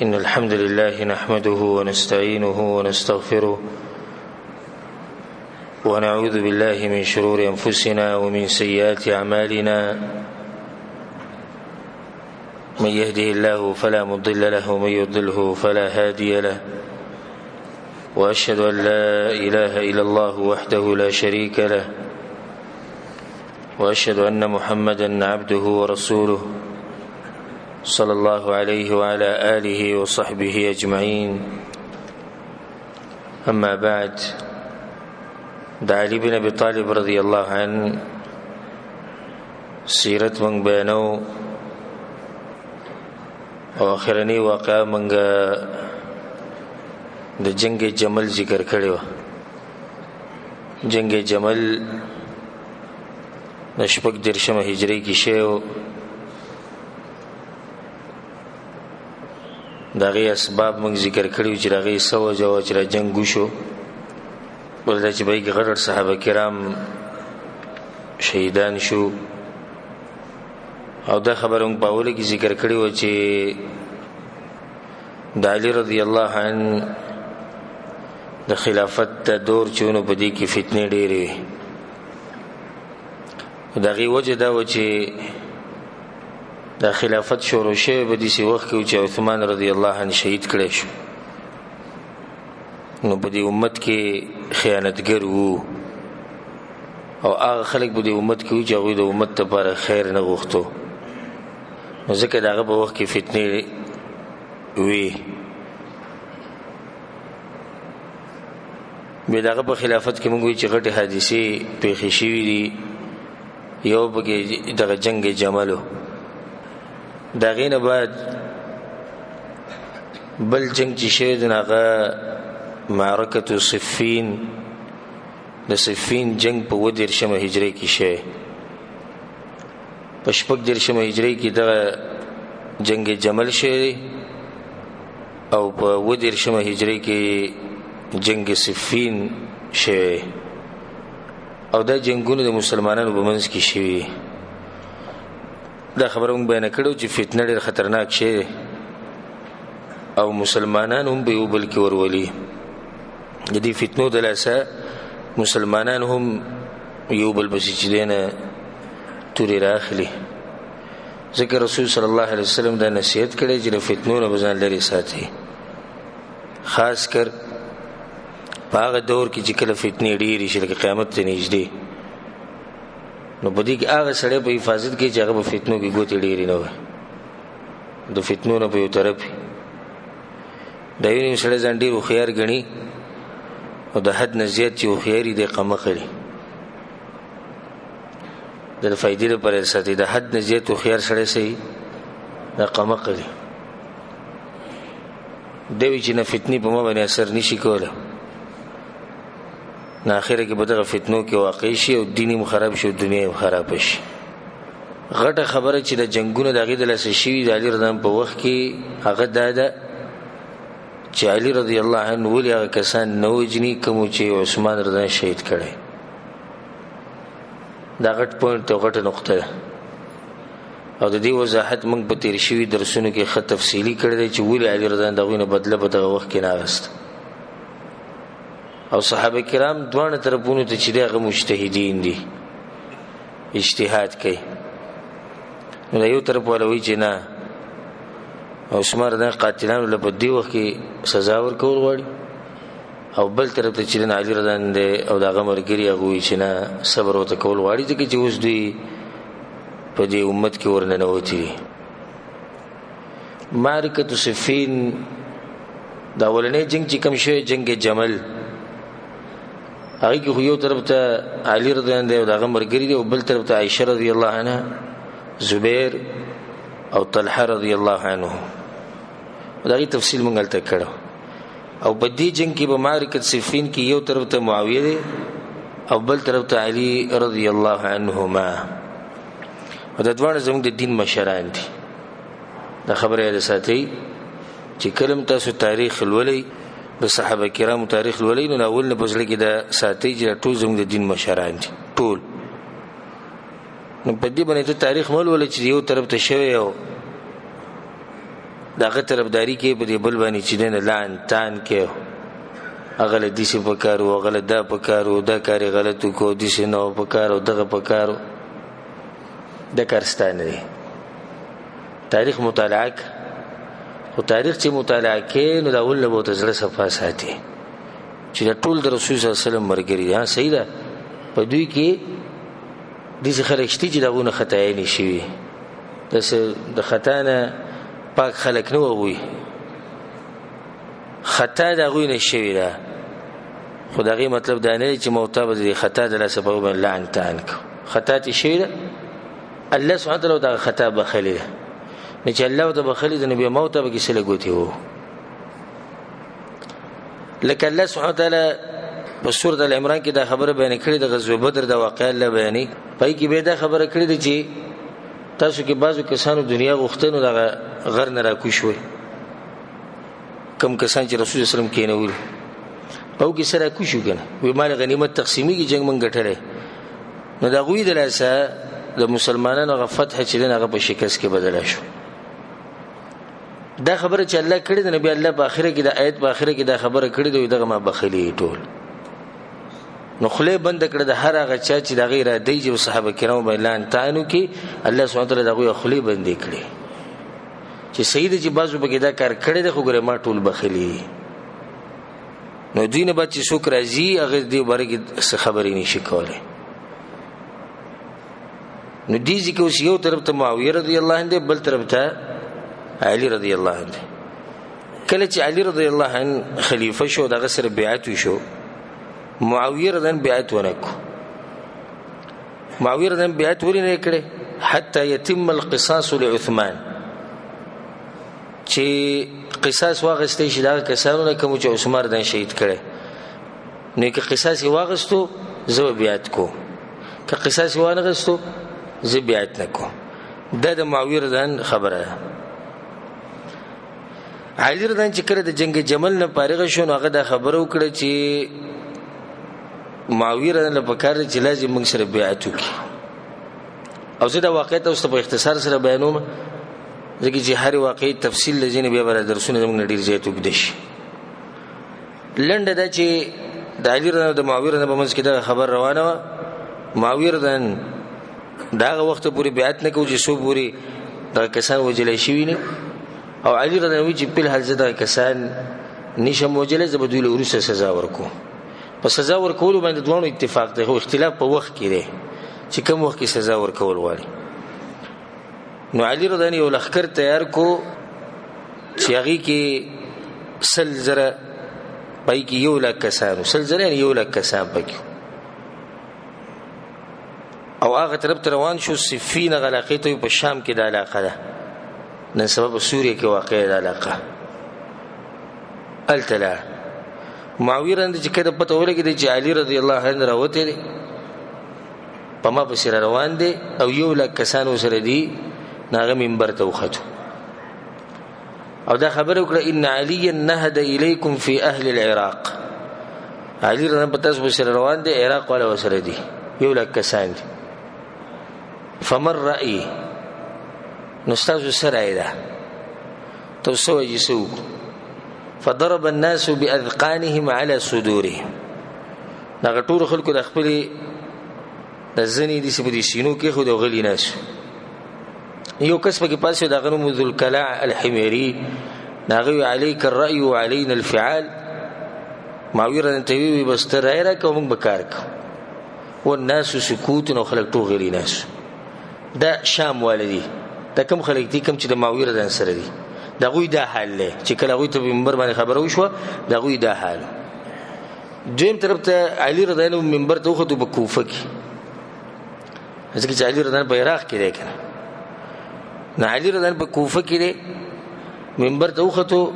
إن الحمد لله نحمده ونستعينه ونستغفره ونعوذ بالله من شرور أنفسنا ومن سيئات أعمالنا، من يهده الله فلا مضل له ومن يضلله فلا هادي له، وأشهد أن لا إله إلا الله وحده لا شريك له، وأشهد أن محمدا عبده ورسوله صلى الله عليه وعلى آله وصحبه أجمعين. أما بعد، د علي بن أبي طالب رضي الله عنه سیرت مونږ بیانو او اخرنی واقعه مونږ د جنگ جمل ذکر کړی و. جنگ جمل د 36 هجری کې شوی. د هغې اسباب موږ ذکر کړي چې د هغې څه وجه وه چې دا جنګ وشو. بل دا چې په هغې کې غټ غټ صحابه کرام شهیدان شو. او دا خبره موږ په اوله کې ذکر کړې وه چې د علي رضی الله عنه د خلافت د دور چې ونو په دې کې فتنې ډېرې وې. د هغې وجه دا وه چې دا خلافت شروع شوی په داسې وخت کې چې عثمان رضی الله عنه شهید کړی شو، نو په دې امت کې خیانتګر وو او هغه خلک په دې امت کې وو چې هغوی د امت لپاره خیر نه غوښتو، نو ځکه د هغه په وخت کې فتنې وي. بیا د هغه په خلافت کې موږ وایو چې غټې حادثې پېښې شوې دي. یو پکې دغه جنگ جملو، د هغې نه بعد بل جنگ چې شوی دی هغه معرکة صفین، د صفین جنگ په 37 هجري کې شوی. په 36 هجري کې دغه جنگ جمل شوی او په 37 هجري کې جنگ صفین شوی. او دا جنگونه د مسلمانانو په منځ کې شوي. دا خبره موږ بیان کړو چې فتنه ډېر خطرناک شی دی او مسلمانان هم به یو بل کې ورولي. د دې فتنو د لاسه مسلمانان هم یو بل پسې چې دی نه تورې رااخلي. ځکه رسول صلی الله علیه وسلم دا نصیحت کړی چې له فتنو نه به ځان لرې ساتي، خاص کر په هغه دور کې چې کله فتنې ډېرې شي لکه قیامت ته نږدې، نو په دې کې هغه سړی په حفاظت کې چې هغه په فتنو کې ګوتې ډېرې نه وي، د فتنو نه په یو طرف وي. دا یو نیم سړی ځان ډېر هوښیار ګڼي او د حد نه زیات چې هوښیاري دی قمقلي، د فایدې لپاره یې ساتي. د حد نه زیات هوښیار سړی سي د قمقلي دی وي چې نه فتنې په ما باندې اثر نشي کولی، نه اخره کې په دغه فتنو کې واقع شي او دین هم خراب شي او دنیا هم خرابه شي. غټه خبره چې د جنګونو د هغې د لاسه شوي د علي رضی الله په وخت کې هغه دا ده چې علي رضی الله عنه ولې هغه کسان نه وژني کومو چې عثمان رضی الله شهید کړی. دا غټ پوینټ او غټه نقطه ده او د دې وضاحت موږ په تیر شوي درسونو کې ښه تفصیلي کړی دی چې ولې علي رضی الله د هغوی نه بدله په دغه وخت کې نه اخیسته. او صحابه کرام دواړه طرفونو ته چې دی هغه مجتهدین دي، اجتهاد کوي. نو د یو طرف والا وایي چې نه، عثمان رضی الله قاتلانو له په دې وخت کې سزا ورکول غواړي، او بل طرف ته چې دی علي رضی الله دی او د هغه ملګري هغه وایي چې نه، صبر ورته کول غواړي، ځکه چې اوس دوی په دې امت کې ورننوتي دي. معرکة صفین دا اولنی جنگ چې کوم شوی جنگ جمل، هغې کې خو یو طرف ته علي رضی الله دی او د هغه ملګري دی، او بل طرف ته عایشه رضی الله عنها، زبیر او طلحه رضی الله عنه. د هغې تفصیل مونږ هلته کړو. او په دې جنگ کې په معرکة صفین کې یو طرف ته معاویه دی او بل طرف ته علي رضی الله عنهما. او دا دواړه زموږ د دین مشران دي. دا خبره یاد ساتئ چې کله هم تاسو تاریخ لولئ، د صحابه کرامو تاریخ لولئ، نو اول نه په زړه کې دا ساتئ چې دا ټول زموږ د دین مشران دي ټول. نو په دې باندې ته تاریخ مه لوله چې یو طرف ته شوی او د هغه طرفداري کوې، په دې بل باندې چې دی نه لعن تان کوې، هغه له داسې په کار و، هغه له دا په کار و، دا کار یې غلط وکړو، داسې نه و په کار و، دغه په کار و، دا کار ستا نه دی. تاریخ مطالعه کړه، خو تاریخ چې مطالعه کوې نو د اول نه به ورته زړه صفا ساتې چې دا ټول د رسول صلی الله علیه وسلم ملګري دي. ها صحیح ده، په دوی کې داسې خلک شته چې د هغو نه خطایانې شوي، داسې د خطا نه پاک خلک نه وو، هغوی خطا د هغوی نه شوې ده، خو د هغې مطلب دا نه دی چې موتا به د دې خطا د لاسه په هغو باندې لعن تان کړو. خطا ترې شوې ده، الله سبحانه وتعالی دغه خطا بخښلې ده، نو چې الله ورته بخښلې ده نو بیا موتا به کې څه لګوتې وو. لکه الله سبحانه وتعالی په سورة ال عمران کې دا خبره بیان کړې ده، غزوه بدر دا واقعه الله بیانوي، په هغې کې بیا دا خبره کړې ده چې تاسو کې بعضو کسانو دنیا غوښته نو دغه غر نه راکوز شوئ، کوم کسان چې رسول الله صلی الله علیه وسلم کېنولي په هغو کې څه راکوز شو که نه، وایي مال غنیمت تقسیمېږي، جنګ موږ ګټلی، نو د هغوی د لاسه د مسلمانانو هغه فتح چې دی هغه په شکست کې بدله شو. دا خبره چې الله کړې ده، نو بیا الله په آخره کې د آیت په آخره کې دا خبره کړې ده، دغه ما بخښلي ټول. نو خولې بنده کړه د هر هغه چا چې د هغې اراده چې صحابه کرامو باندې لعن طعن وکړي، الله سبحانه وتعالی د هغوی خولې بندې کړې چې صحیح ده چې بعضو پکې دا کار کړی دی، خو ګوره ما ټول بخښلي. نو دوی نه بعد چې څوک راځي هغه دې باره کې څه خبرې نشي کولی. نو دې ځای کې اوس یو طرف ته معاویه رضی الله عنه دی، بل طرف ته علی رضی الله عنه دی. کله چې علی رضی الله عنه خلیفه شو، د هغه سره بیعت وشو، معاویه رضی الله عنه بیعت ونه کړو. معاویه رضی الله عنه بیعت ولې نه کړی؟ حتی یتم القصاص لعثمان، چې قصاص واغستې شي د هغه کسانو نه کوم چې عثمان رضی الله شهید کړی. نو که قصاص یې واغستو زه به بیعت کوم، که قصاص یې وانه غستو زه بیعت نه کوم. دا د معاویه رضی الله عنه خبره ده. علی رضی الله عنه چې کله د جنگ جمل نه فارغ شو، نو هغه دا خبره وکړه چې معاویه رضی الله عنه پکار دی چې لازم موږ سره بیعت وکړي. او زه دا واقعه تاسو ته په اختصار سره بیانوم، ځکه چې هرې واقعې تفصیل له ځینې بیا به درسونه زموږ نه ډېر زیات اوږده شي. لنډه دا چې د علي رضی الله د معاویه رضی الله په منځ کې دغه خبر روانه وه. معاویه رضی الله د هغه وخته پورې بیعت نه کوو چې څو پورې دغه کسان وژلی شوي نه، او علي رضی الله چې په الحال زه دغه کسان نشم وژلی، زه به دوی له وروسته سزا ورکوم. په سزا ورکولو باندې دواړو اتفاق دی، خو اختلاف په وخت کې دی چې کوم وخت کې سزا ورکول غواړي. نو علي رضی الله یو لښکر تیار کو چې هغې کې 100,000 پای کې 1 لک کسانو، 100,000 یعنې 1 لک کسان پکې، او هغه طرف ته روان شو. صفین هغه علاقې ته په شام کې دا علاقه ده، نن سبا په سوریه کې واقع ده علاقه، هلته لاړ. معاویه رضی چې کله پته ولګېده چې علي رضی الله عنه راوتی دی، په ما پسې را روان دی او 1 لک کسان ورسره دي، نو هغه منبر ته وختو او دا خبره وکړه ان علی نهد الیکم فی اهل العراق. علی رضی الله په تاسو پسې روان دی، عراق والا ورسره دي، 1 لک کسان دي. فمر رأی، نو ستاسو څه رایه ده، تاسو څه وایئ چې څه وکړو؟ فضرب الناس باذقانهم على صدورهم. دغه ټولو خلکو د خپلې د زنې داسې په دې سینو کېښود او غلي ناست. یو کس پکې پاڅېد، د هغه نوم ذوالکلاع الحمیري، د هغه وی علیک الرأی وعلینا الفعال. معاویه رضی الله ته وی بس ته رایه راکړه او موږ به کار کوو. والناس سکوت، نو خلک ټول غلي ناست. دا شام والا دي، دا کوم خلک دي کوم چې د معاویه رضی الله سره دي، د هغوی دا حال دی چې کله هغوی ته په منبر باندې خبره وشوه، د هغوی دا حال. دویم طرف ته علي رضی الله عنه منبر ته وختو په کوفه کې، ځکه چې علي رضی الله په عراق کې دی که نه، نو علي رضی الله په کوفه کې دی، منبر ته وختو،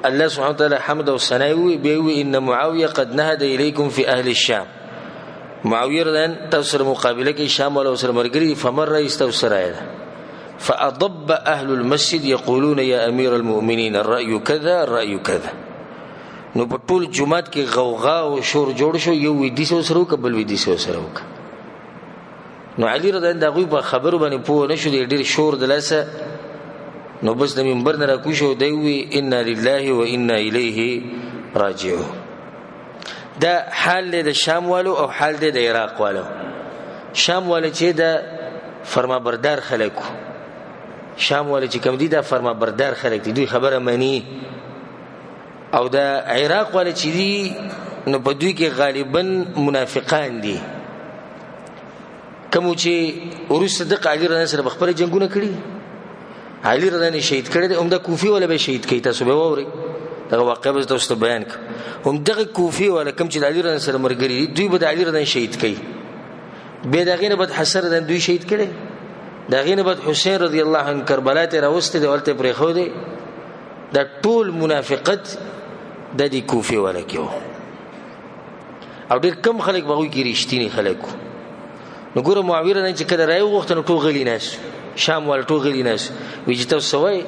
الله سبحانه وتعالی حمد او ثنا وی، بیا وی ان معاویه قد نهد الیکم فی اهل الشام. معاویه رضی الله تاسو سره مقابله کې شام والا سره مرګري، فمر رئیس تاسو سره ده. فأضب أهل المسجد يقولون يا أمير المؤمنين الرأي كذا الرأي كذا. نو په ټول جماعت کې غوغا او شور جوړ شو، یو وی داسې سره وکړه، بل وی داسې سره وکړه. نو علي رضی الله د هغوی په خبرو باندې پوه نه شو، د ډېر شور د لاسه نو بس د منبر نه راکوز شو، دی وی انا لله و انا الیه راجعون. دا حال دی د شام والو او حال دی د عراق والو. شام والو چې د فرمانبردار خلک، شام والو چې کوم دي دا فرمانبردار خلک دي، دوی خبره مني. او د عراق والو چې دي نو په دوی کې غالبا منافقان دي، کوم چې وروسته د علی رضی سره خپل جنگونه کړي، علی رضی الله شهید کړي، هم د کوفي ولا به شهید کړي. تاسو به ووري دغه واقعه به تاسو ته بیان کړم. هم دغه کوفي ولا کوم چې د علی رضی سره مرګري دوی به د علی رضی شهید کړي، به دغه نه بعد حسن رضی دوی شهید کړي، دغه نه بعد حسین رضی الله عنه کربلا ته راوسته دی ولته پرې خو دی. دا ټول منافقت د دې کوفي ولا کېو، او ډېر کم خلک به وي کې رښتینی خلک. نو ګوره معاویه نه چې کله رای وغوښته نو ټول غلي ناست، شام وال ټول غلي ناست، وی چې تاسو وای.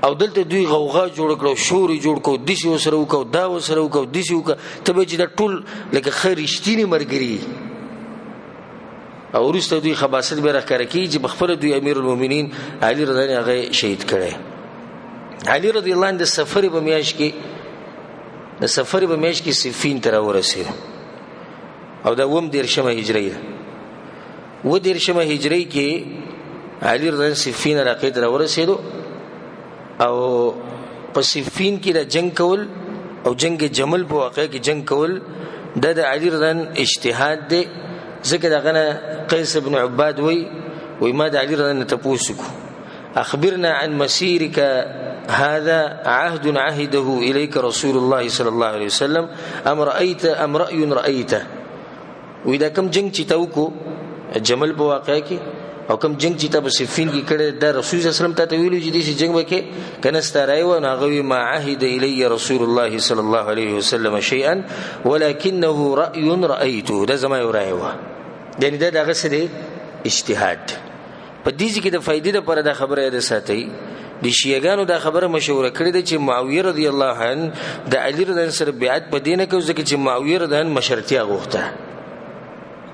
او دلته دوی غوغا جوړ کړو، شور جوړ کړو، داسې ورسره وکړو، دا ورسره وکړو، داسې وکړو، ته به چې دا ټول لکه ښه رښتیني ملګري. او وروسته دوی خباثت بیا راښکاره کېږي چې په خپله دوی امیر المؤمنین علي رضی الله هغه شهید کړی. علي رضی الله عنه د سفر په میاشت کې، د سفر په میاشت کې صفین ته راورسېد، او دا اووم دېرشمه هجري ده. اووه دېرشمه هجري کې علي رضی الله صفین علاقې ته راورسېدو، او په صفین کې د جنگ کول او جنگ جمل په واقعه کې جنگ کول دا د علي رضی الله اجتهاد دی. ځکه دغه نه قیس بن عباد وی، وی ما د علي رضی الله تپوس وکړو، اخبرنا عن مسيرك هذا عهد عهده إليك رسول الله صلى الله عليه وسلم أم رأيت أم رأي رأيته. وإذا كم جنگ چې تا وکړو جمل په واقعه کې، او کوم جنگ چې تا په صفین کې کړی، دا رسول صلی الله علیه وسلم تا ته ویلو چې داسې جنګ وکړې که نه ستا رأی وه؟ نو هغه وی ما عهد إلي رسول الله صلی الله علیه وسلم شيئا ولكنه رأي رأيته. دا زما یو رأی وه، یعنې دا د هغه څه دی اجتهاد. په دې ځای کې د فایدې لپاره دا خبره یاده ساتئ، د شیعهګانو دا خبره مشهوره کړې ده چې معاویه رضی الله عنه د علي رضی الله سره بیعت په دې نه کوي ځکه چې معاویه رضی الله مشرتیا غوښته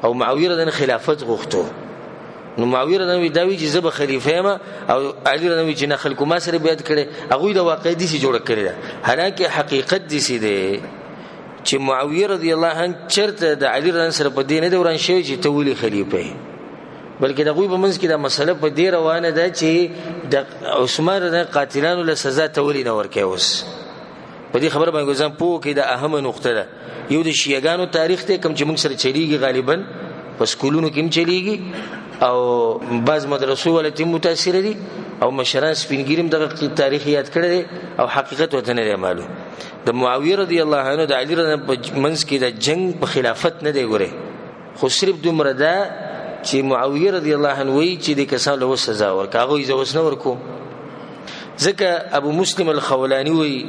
او معاویه رضی الله خلافت غوښتو. نو معاویه رضی الله دا وی چې زه به خلیفه یم، او علي رضی الله چې نه خلکو ما سره بیعت کړي. هغوی دا واقعه داسې جوړه کړې ده، حالانکه حقیقت داسې دی چې معاویه رضی الله عنه چېرته د علي رضی الله سره په دې نه دی وران شوی چې ته ولې خلیفه یې، بلکې د هغوی په منځ کې دا مسله په دې روانه ده چې د عثمان رضی الله قاتلانو له سزا ته ولې نه ورکوې. اوس په دې خبره باندې ځان پوه کړئ، دا اهمه نقطه ده. یو د شیعهګانو تاریخ دی کوم چې موږ سره چلیږي، غالبا په سکولونو کې هم چلیږي او بعض مدرسو والا ترې متاثره دي، او مشران سپین ږیري هم دغه تاریخ یاد کړی دی او حقیقت ورته نه دی معلوم. د معاویه رضی الله عنه د علي رضی الله په منځ کې د جنګ په خلافت نه دی ګورې، خو صرف دومره ده چې معاویه رضی الله عنه وایي چې دې کسانو له اوس سزا ورکړه، هغوی زه اوس نه ورکوم. ځکه ابو مسلم الخولاني وایي،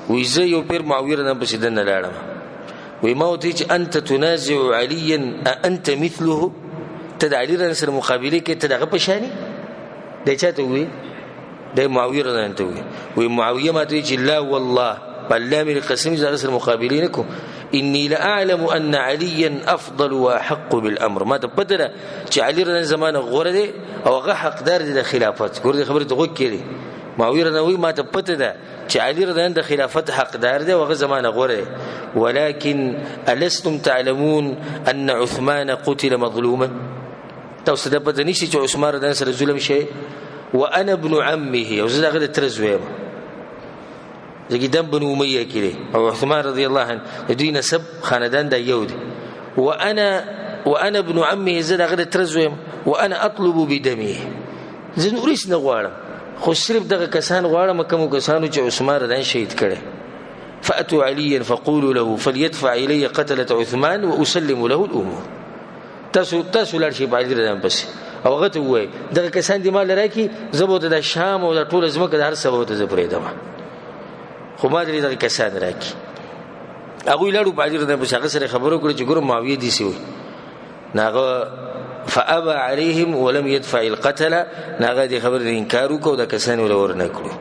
وایي زه یو پیر معاویه رضی الله پسې دننه لاړم، وایي ما ورته چې انت تنازع علیا انت مثله، ته د علي رضی سره مقابله کوې، ته د هغه په شان یې؟ دی چا ته ووایي؟ دی معاویه رضی الله ته ووایي. وایي معاویه ما ته وایي چې لا والله، په الله مې قسم زه هغه سره مقابلې نه کوم، إني لأعلم أن عليا أفضل وأحق بالأمر. ما ته پته ده چې علي رضی الله زمانه غوره دی او هغه حقدار دی د خلافت. ګوره دې خبرې ته غوږ کړئ. معاویه رضی الله وایي ما ته پته ده چې علي رضی الله د خلافت حقدار دی او هغه زمانه غوره دی، ولكن ألستم تعلمون أن عثمان قتل مظلوما. تاسو ته پته نشته چې عثمان رضی الله سره ظلم شوی، وأنا ابن عمه، او زه د هغه د تره زوی یم، ځکه دم بنو امیه کې دی او عثمان رضی الله عنه د دوی نسب خاندان دا یو دی. وانا ابن عمه، زه د هغه د تره زوی یم، وانا اطلب بدمه، زه نور هېڅ نه غواړم، خو صرف دغه کسان غواړم کومو کسانو چې عثمان رضی الله شهید کړی. فأتوا عليا فقولوا له فليدفع إلي قتلة عثمان وأسلم له الأمور. تاسو لاړ شئ په علي رضی الله پسې او هغه ته ووایئ دغه کسان دې مال راکړي، زه به ورته د شام او د ټوله ځمکه د هر څه به ورته زه پرېږدم، خو ما دې دغه کسان راکړي. هغوی لاړو په علي رضی الله پسې، هغه سره خبرې وکړې چې ګوره معاویه داسې وایي. نو هغه فأبى عليهم ولم يدفع القتل، نو هغه دې خبرې نه انکار وکړو او دا کسان یې ورله ورنه کړو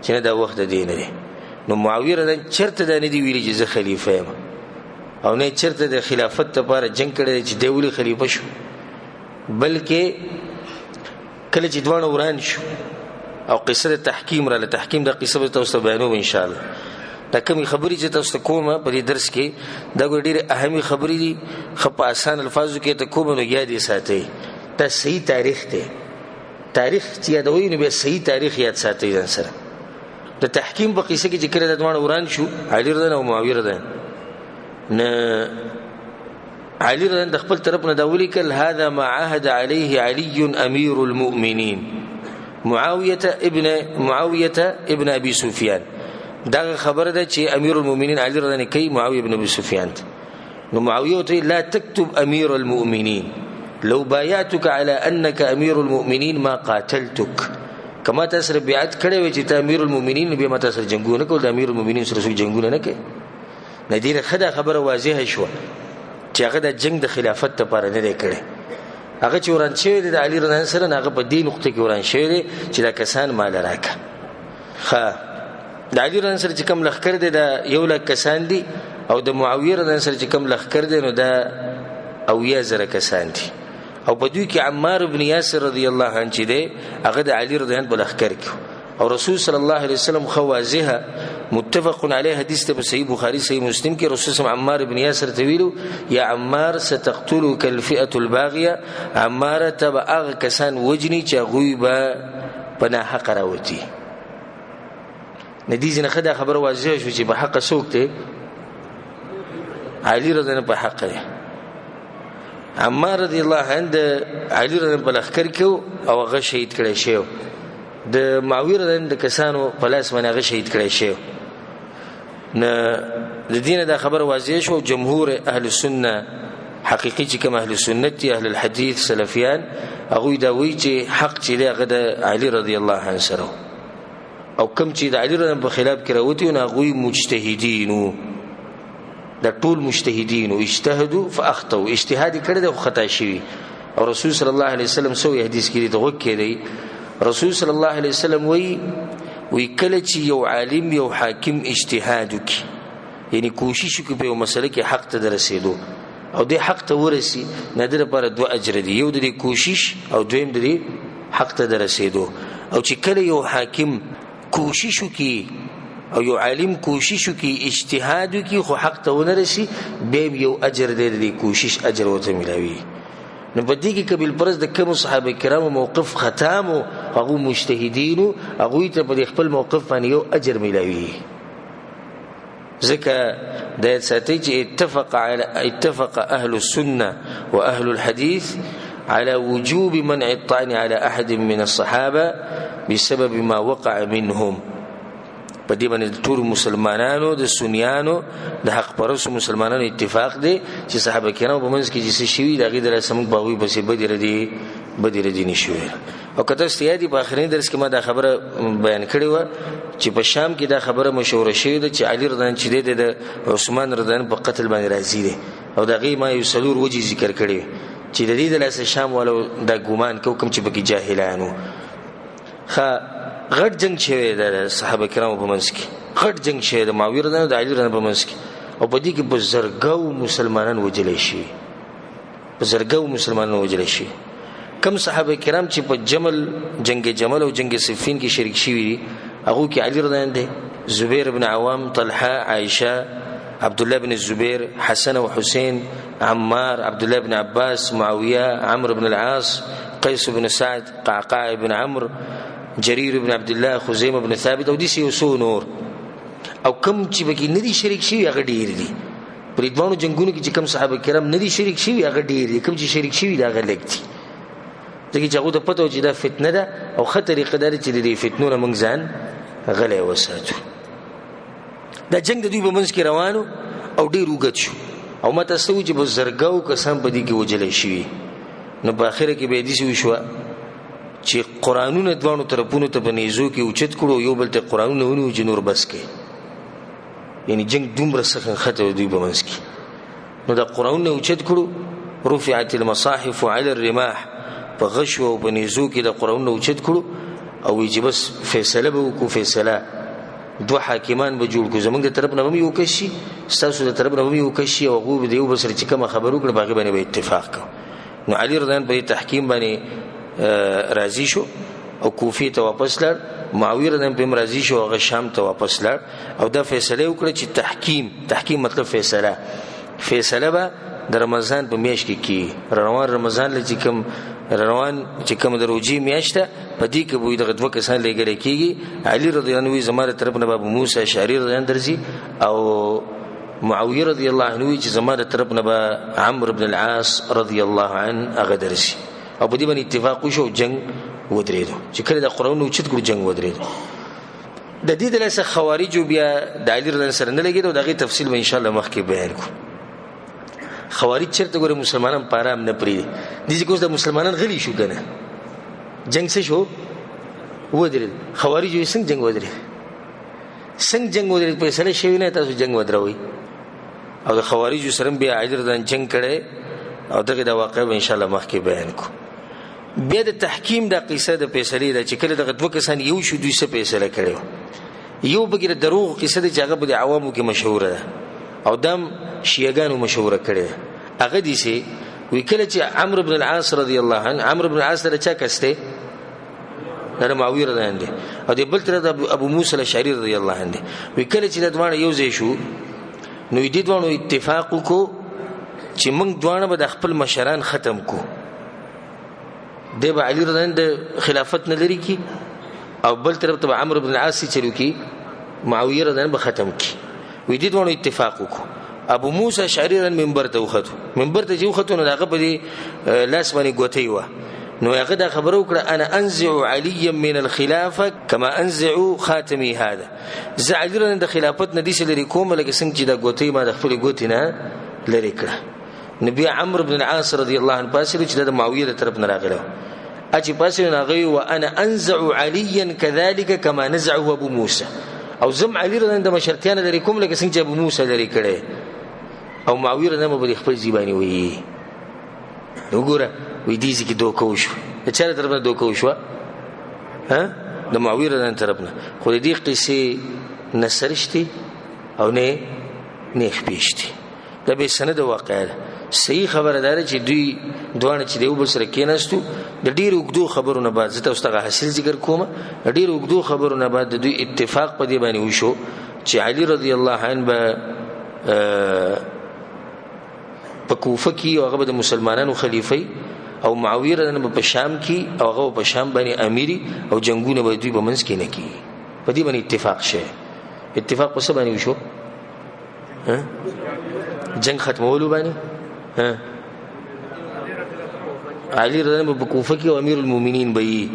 چې نه دا وخت د دې نه دی. نو معاویه رضی الله چېرته دا نه دي ویلي چې زه خلیفه یم، او نه چېرته د خلافت لپاره جنګ کړی دی چې دی ولې خلیفه شو، بلکې کله چې دواړه وران شو او قصه د تحکیم را تحکیم د قصه به تاسو ته بیانوم ان شاء الله. دا کومې خبرې چې تاسو ته کوم په دې درس کې، دا ګوره ډېرې اهمې خبرې دي، ښه په اسان الفاظو کې ته کوم نو یاد یې ساتئ. دا صحیح تاریخ دی، تاریخ چې یادوئ نو بیا صحیح تاریخ یاد ساتئ ځان سره. د تحکیم په قصه کې چې کله دا دواړه وران شو، علي رضی او معاویه رضی، نه علي رضی د خپل طرف نه دا ولیکل: هذا ما عهد عليه علي امير المؤمنين معاویه ابن ابي سفیان. دا خبره ده چې امیر المؤمنین علي رضی الله کوي معاویه ابن ابي سفیان ته. نو معاویه ته لا تكتب امیر المؤمنین لو بايعتك على انك امیر المؤمنین ما قاتلتك. کما تاسو سره بیعت کړی وي چې ته امیر المؤمنین، بیا ما تاسو سره جنگونه کول، د امیر المؤمنین سره څوک جنگونه نه کوي. نه ډېره ښه دا خبره واضحه شوه چې هغه د جنگ د خلافت لپاره نه دی کړی. هغه چې وران شوی دی د علي رضی الله سره، هغه په دې نقطه کې وران شوی دی چې دا کسان مال راکه. ښه د علي رضی الله سره چې کوم لښکر دی دا 1 لک کسان دي، او د معاویه رضی الله سره چې کوم لښکر دی نو دا 70,000 کسان دي. او په دوی کې عمار بن یاسر رضی الله عنه چې دی هغه د علي رضی الله عنه په لښکر کې. او رسول صلی الله علیه وسلم خو واضحه متفق علیه حدیث ته په صحیح بخاری صحیح مسلم کې رسول صلی عمار بن یاسر ته ویلو: یا عمار ستقتلک الفئه الباغیه، عمار ته به هغه کسان وجني چې هغوی به په ناحقه راوتي. نه دې ځینې ښه دا خبره واضحه شو چې په حقه څوک دی؟ علي رضی الله په حقه دی. عمار رضی الله عنه د علي رضی الله په لښکر کې او هغه شهید کړی شوی، د معاویه رضی الله د کسانو په لاس باندې هغه شهید کړی شوی. نه د دې نه دا خبره واضح شو. جمهور اهل سنت حقیقي چې کوم اهل سنت دي، اهل الحدیث سلفیان، هغوی دا وایي چې حق چې دی هغه د علي رضی الله عنه سره، او کوم چې د علي رضی الله په خلاف کې راوتي نو هغوی مجتهدین وو. دا ټول مجتهدین وو، اجتهدوا فاخطأوا، اجتهاد یې کړی دی خو خطا شوي. او رسول صلی الله علیه وسلم څه وایي حدیث کې دی، ته غوږ کښېږدئ. رسول صلی الله علیه وسلم وایي، وایي کله چې یو عالم یو حاکم اجتهاد وکړي، یعنی کوشش وکړي په یو مسله کې حق ته د رسېدو، او دې حق ته ورسي، نه د لپاره دوه اجر دي، یو د دې کوشش او دویم د دې حق ته د رسېدو. او چې کله یو حاکم کوشش وکړي او یو عالم کوشش وکړي اجتهاد وکړي خو حق ته ونه رسي، بیا هم یو اجر دی، د دې کوشش اجر ورته میلاوي. نو په دې کې قبیل پرز د کومو صحابه کرامو موقف خطا مو، هغو مجتهدینو هغوی ته په دې خپل موقف باندې یو اجر میلاوي. ځکه دا یاد ساتئ چې اتفق اهل السنة واهل الحديث على وجوب منع الطعن على احد من الصحابه بسبب ما وقع منهم. په دې باندې ټول مسلمانانو د سنیانو د حق پرستو مسلمانانو اتفاق دی چې صحابه کرامو په منځ کې چې څه شوي د هغې د لاسه موږ په هغوی پسې بدې ردې نه شو ویلی. او که تاسو ته یاد وي په اخرني درس کې ما دا خبره بیان کړې وه چې په شام کې دا خبره مشهوره شوې ده چې علي رضی الله چې دی د عثمان رضی الله په قتل باندې راضي دی، او د هغې ما یو څلور وجې ذکر کړې وې چې د دې د لاسه شام والو دا ګمان کوو کوم چې پکې جاهلان وو. ښه غټ جنګ شوی دی د صحابه کرامو په منځ کې، غټ جنګ شوی د معاویه رضی الله د علي رضی الله په منځ کې، او په دې کې په زرګاو مسلمانان وژلی شوي، په زرګاو مسلمانان وژلی شوي. کم صحابه کرام چې په جمل جنگ جمل او جنگ صفین کې شریک شوي دي، هغو کې علي رضی الله دی، زبیر بن عوام، طلحه، عائشه، عبد الله بن الزبير، حسن وحسين، عمار، عبد الله بن عباس، معاوية، عمرو بن العاص، قيس بن سعد، قعقاع بن عمرو، جرير بن عبد الله، خزيمة بن ثابت، او داسې یو څو نور. او کم چې پکې نه دي شریک شوي هغه ډېر دي. په دې دواړو جنګونو کې چې کوم صحابه کرام نه دي شریک شوي هغه ډېر دي، کوم چې شریک شوي دا هغه لږ دي. ځکه چې هغو ته پته وه چې دا فتنه ده او ښه طریقه دا ده چې د دې فتنو نه موږ ځان غلی وساتو. دا جنګ د دوی په منځ کې روان او ډېر اوږد شو، او ما تاسو ته وویل چې په زرګاو کسان په دې کې وژلی شوي. نو په اخره کې بیا داسې وشوه چې قرآنونه دواړو طرفونو ته په نیزو کې اوچت کړو، یو بل ته قرآنونه ونیو چې نور بس کړي. یعنی جنګ دومره سخت نښتی و دوی په منځ کې. نو دا قرآنونه اوچت کړو، رفعت المصاحف علی الرماح، په غشو او په نیزو کې د قرآنونه اوچت کړو، او وایي چې بس فیصله به وکړو، فیصله دوه حاکمان به جوړ کړو، زمونږ د طرف نه به هم یو کس شي، ستاسو د طرف نه به هم یو کس شي، او هغوی به د یو بل سره چې کومه خبره وکړه په هغې باندې به اتفاق کوو. نو علي رضی الله په دې تحکیم باندې راضي شو، او کوفې ته واپس لاړ. معاویه رضی الله عنه راضي شو، هغه شام ته واپس لاړ او دا فیصله وکړه چې تحکیم، تحکیم مطلب فیصله، فیصله به د رمضان په میاشت کې کیږي. روان رمضان له چې کوم روان چې کوم د روژې میاشت ده، په دې کې به دغه دوه کسان لېږل کېږي. علي رضی الله عنه وایي زما له طرف نه به ابو موسی اشعري رضی الله عنه درځي، او معاویه رضی الله عنه وایي چې زما له طرف نه به عمرو بن العاص رضی الله عنه هغه درځي. او په دې باندې اتفاق وشو، جنګ ودرېدو. چې کله د قرآن اوچت کړو، جنګ ودرېدو. د دې د لاسه خوارجو بیا د علي رضی الله سره نه لګېدو. د هغې تفصیل به انشاءالله مخکې بیان کړو. خوارج چېرته ګورې مسلمانان په ارام نه پرېږدي. دې ځکه اوس د مسلمانان غلي شو که نه، جنګ څه شو؟ ودرېد. خوارجو یې څنګه جنګ ودرېد؟ څنګه جنګ ودرېد؟ فیصله شوې نه، تاسو جنګ ودروئ. او د خوارجو سره هم بیا علي رضی الله جنګ کړی، او دغه دا واقعه به انشاءالله مخکې بیان کړو. بیا د تحکیم دا قصه د فیصلې ده چې کله دغه دوه کسان یو شو، دوی څه فیصله کړې وه. یو پکې د دروغ قصه ده چې هغه په د عوامو کې مشهوره ده، او دام شیعهګانو مشهوره کړې ده. هغه داسې وي کله چې عمرو بن العاص رضی الله عنه، عمرو بن العاص د چا کس دی؟ د معاویه رضی الله عنه دی، او د بل طرف د ابو موسی الاشعري رضی الله عنه دی. وي کله چې دا دواړه یو ځای شو، نو دې دواړو اتفاق وکړو چې موږ دواړه به د خپل مشران ختم کو. دی به علي رضی الله عنه د خلافت نه لري کی، او بل طرف ته به عمرو بن العاص چلو کی، معاویه رضی الله عنه به ختم کی. وی دې دواړو اتفاق وکړو. ابو موسی اشعري رضی الله منبر ته وختو، منبر ته چې وختو نو د هغه په دې لاس باندې ګوتۍ وه، نو هغه دا خبره وکړه انا انزع علیا من الخلافه کما انزع خاتمي هذا. زه علي رضی الله د خلافت نه داسې لرې کوم لکه څنګه چې دا ګوتۍ ما د خپلې ګوتې نه لرې کړه. نو بیا عمرو بن العاص رضی الله عنه پاڅېدو چې دا د معاویه له طرف نه راغلی و. چې پاڅېدو نو هغه ویل وانا انزع علیا كذلك كما نزعه ابو موسی، او زم علي رضی الله عنه د مشرتیا نه لرې کوم لکه څنګه چې ابو موسی لرې کړی، او معاویه رضی الله عنه به خپل ځای باندې وایي. نو وګوره وایي دې ځای کې دوکه وشوه. د چا له طرف نه دوکه وشوه؟ د معاویه رضی الله عنه طرف نه. خو د دې قصې نه سر شته او نه خپې شته. دا بې سنده واقعه ده. صحیح خبره دا ده چې دوی دواړه چې د یو بل سره کېناستو، د ډېرو اوږدو خبرو نه بعد، زه تاسو ته هغه حاصل ذکر کوم، د ډېرو اوږدو خبرو نه بعد د دوی اتفاق په دې باندې وشو چې علي رضی الله عنه به په کوفه کې او هغه به د مسلمانانو خلیفه، او معاویه رضی الله عنه به په شام کې او هغه به په شام باندې امیري، او جنګونه به دوی په منځ کې نه کېږي. په دې باندې اتفاق شوی. اتفاق په څه باندې وشو؟ جنگ ختمولو باندې. علي رضی الله عنه په کوفه کې او امیر المؤمنین به یي،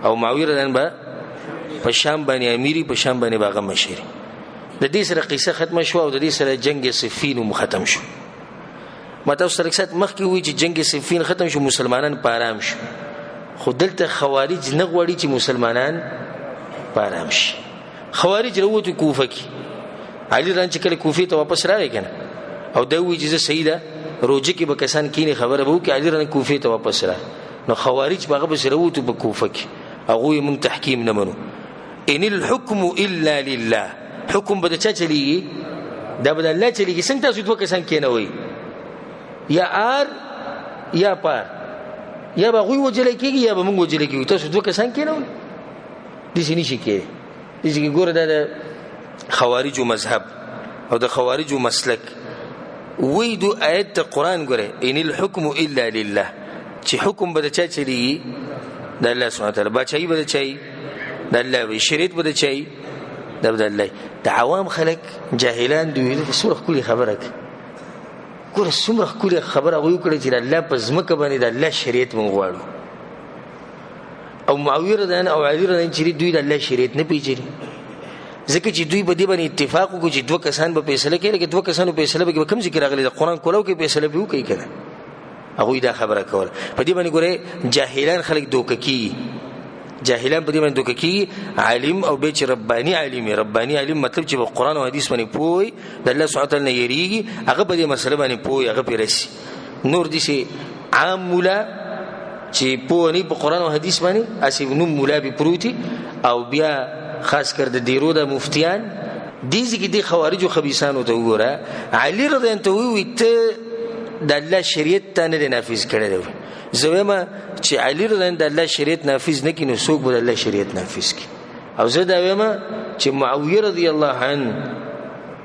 او معاویه رضی الله عنه به په شام باندې امیري، په شام باندې به هغه مشري. د دې سره قصه ختمه شوه او د دې سره جنگ صفین هم ختم شو. ما تاسو سره سات مخکې وویل چې جنگ صفین ختم شو، مسلمانان په آرام شو. خو دلته خوارج نه غواړي چې مسلمانان په آرام شي. خوارج راووتو کوفه کې. علي رضی الله چې کله کوفې ته واپس راغی که نه، او دا ووایي چې زه صحیح ده، روژه کې به کسان کښېني خبره به وکړي. علي رضی الله کوفې ته واپس راغی، نو خوارج په هغه پسې راووتو په کوفه کې. هغوی موږ تحکیم نه منو، ان الحکم الا لله. حکم به د چا چلیږي؟ دا به د الله چلیږي. څنګه تاسو دوه کسان کښېنوئ؟ یا آر یا پار، یا به هغوی وژلی کېږي یا به موږ وژلی کېږو. تاسو دوه کسان کښېنوئ، داسې نه شي کېدی. داسې کې ګوره دا د خوارجو مذهب او د خوارجو مسلک. وی دو آیت ته قرآن ګوره ان الحکم الا لله، چې حکم به د چا چلیږي؟ د الله سبحانه وتعالی. باچاهي به د چا وي؟ د الله وي. شریعت به د چا وي؟ دا به د الله. د عوام خلک جاهلان دوی څومره ښکلې خبره کوي. ګوره څومره ښکلې خبره هغوی وکړه چې د الله په ځمکه باندې د الله شریعت موږ غواړو. او معاویه رضی الله عنه او علي رضی الله عنه چې دوی د الله شریعت نه پېژني، ځکه چې دوی په دې باندې اتفاق وکړو چې دوه کسان به فیصله کوي، لکه دوه کسانو فیصله به کوم ځای کې راغلي؟ د قرآن کولو کې فیصله به وکړي که نه؟ هغوی دا خبره کوله. په دې باندې ګورئ جاهلان خلک دوکه کېږي، جاهلان په دې باندې دوکه کېږي. عالم او بیا چې رباني عالم وي، رباني عالم مطلب چې په قرآن او حدیث باندې پوه وي، د الله سبحانه وتعالی نه یریږي، هغه په دې مسله باندې پوه وي، هغه پرې رسي. نور داسې عام مولا چې پوه نه په قرآن او حدیث باندې، هسې نوم مولا پرې پروت وي، او بیا خاص کر د دیرو د مفتیان دې ځای کې دې خوارجو خبیثانو ته وګوره. علي رضی الله عنه ته ووایي ته د الله شریعت تا نه دی نافذ کړی دی. زه وایم چې علی رضی الله د الله شریعت نافذ نه کړي، نو څوک به د الله شریعت نافذ کړي؟ او زه دا وایم چې معاویه رضی الله عنه،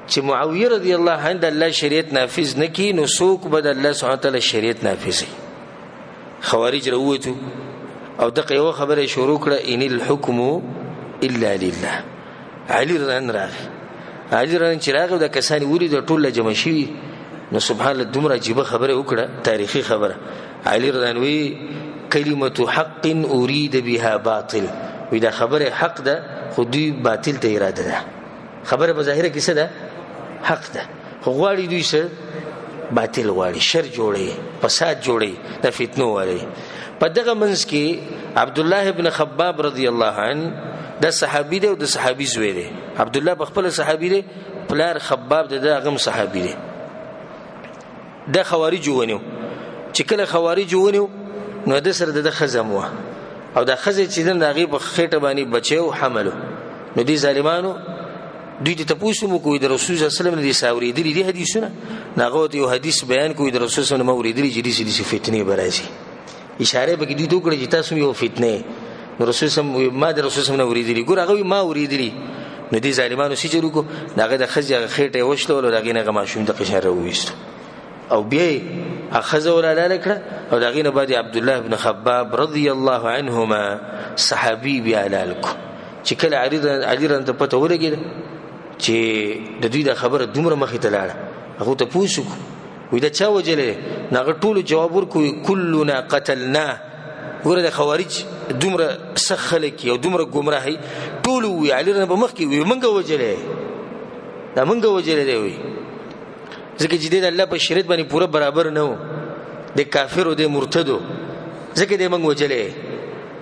چې معاویه رضی الله عنه د الله شریعت نافذ نه کړي، نو څوک به د الله سبحانه وتعالی شریعت نافذ کړي؟ خوارج راووتو او دغه یوه خبره یې شروع کړه، ان الحکم الا لله. علي رضی الله راغی، علي رضی الله چې راغی دا کسان یې ولیدل ټول جمع شوي، نو سبحان الله دومره عجیبه خبره وکړه، تاریخي خبره. علي رضی الله وی کلمة حق اريد بها باطل، وی دا خبره حق ده خو دوی باطل ته اراده ده. خبره په ظاهره کې څه ده؟ حق ده، خو غواړي دوی څه؟ باطل غواړي، شر جوړي، فساد جوړي، د فتنو والي. په دغه منځ کې عبد الله ابن خباب رضی الله عنه د صحابي دی او د صحابي زوی دی. عبد الله په خپل صحابي دی، پلار خباب د هغه صحابي دی. د خوارج ونیو، چې کله خوارج ونیو نو د سره د خزم وه، او د خزې چې د هغې په خېټه باندې بچی او حملو. نو دې ظالمانو دوی ته تپوس مو کوی د رسول صلی الله علیه وسلم نه دې څه اورېدلي دي حدیثونه؟ نو هغه ورته یو حدیث بیان کوي د رسول صلی الله علیه وسلم اورېدلي چې داسې داسې فتنې به راځي. اشاره پکې دوی ته وکړه چې تاسو یو فتنه. نو رسول صلی الله علیه وسلم ما د رسول صلی الله علیه وسلم نه اورېدلي، ګوره هغه ما اورېدلي. نو دې ظالمانو څه چل وکړو؟ د هغه د ښځې هغه خېټه یې وشلوله، د هغې نه هغه ماشوم دقه شان راوویستو او بیا یې هغه ښځه ورحلاله کړه. او د هغې نه بعد عبدالله بن خباب رضی الله عنهما صحابي بیا حلال کړو. چې کله علي رضی ته پته ولګېده چې د دوی دا خبره دومره مخې ته لاړه، هغه ته پوه شو وی دا چا وژلی دی؟ نو هغه ټولو جواب ورکړو کلنا قتلناه. ګوره د خوارج دومره سخت خلک او دومره ګمراهي، ټولو وی علي رضی په مخ کې وی مونږ وژلی، دا مونږ وژلی دی وی، ځکه چې دی د الله په شریعت باندې پوره برابر نه و، د کافرو د مرتدو، ځکه دی مونږ وژلی.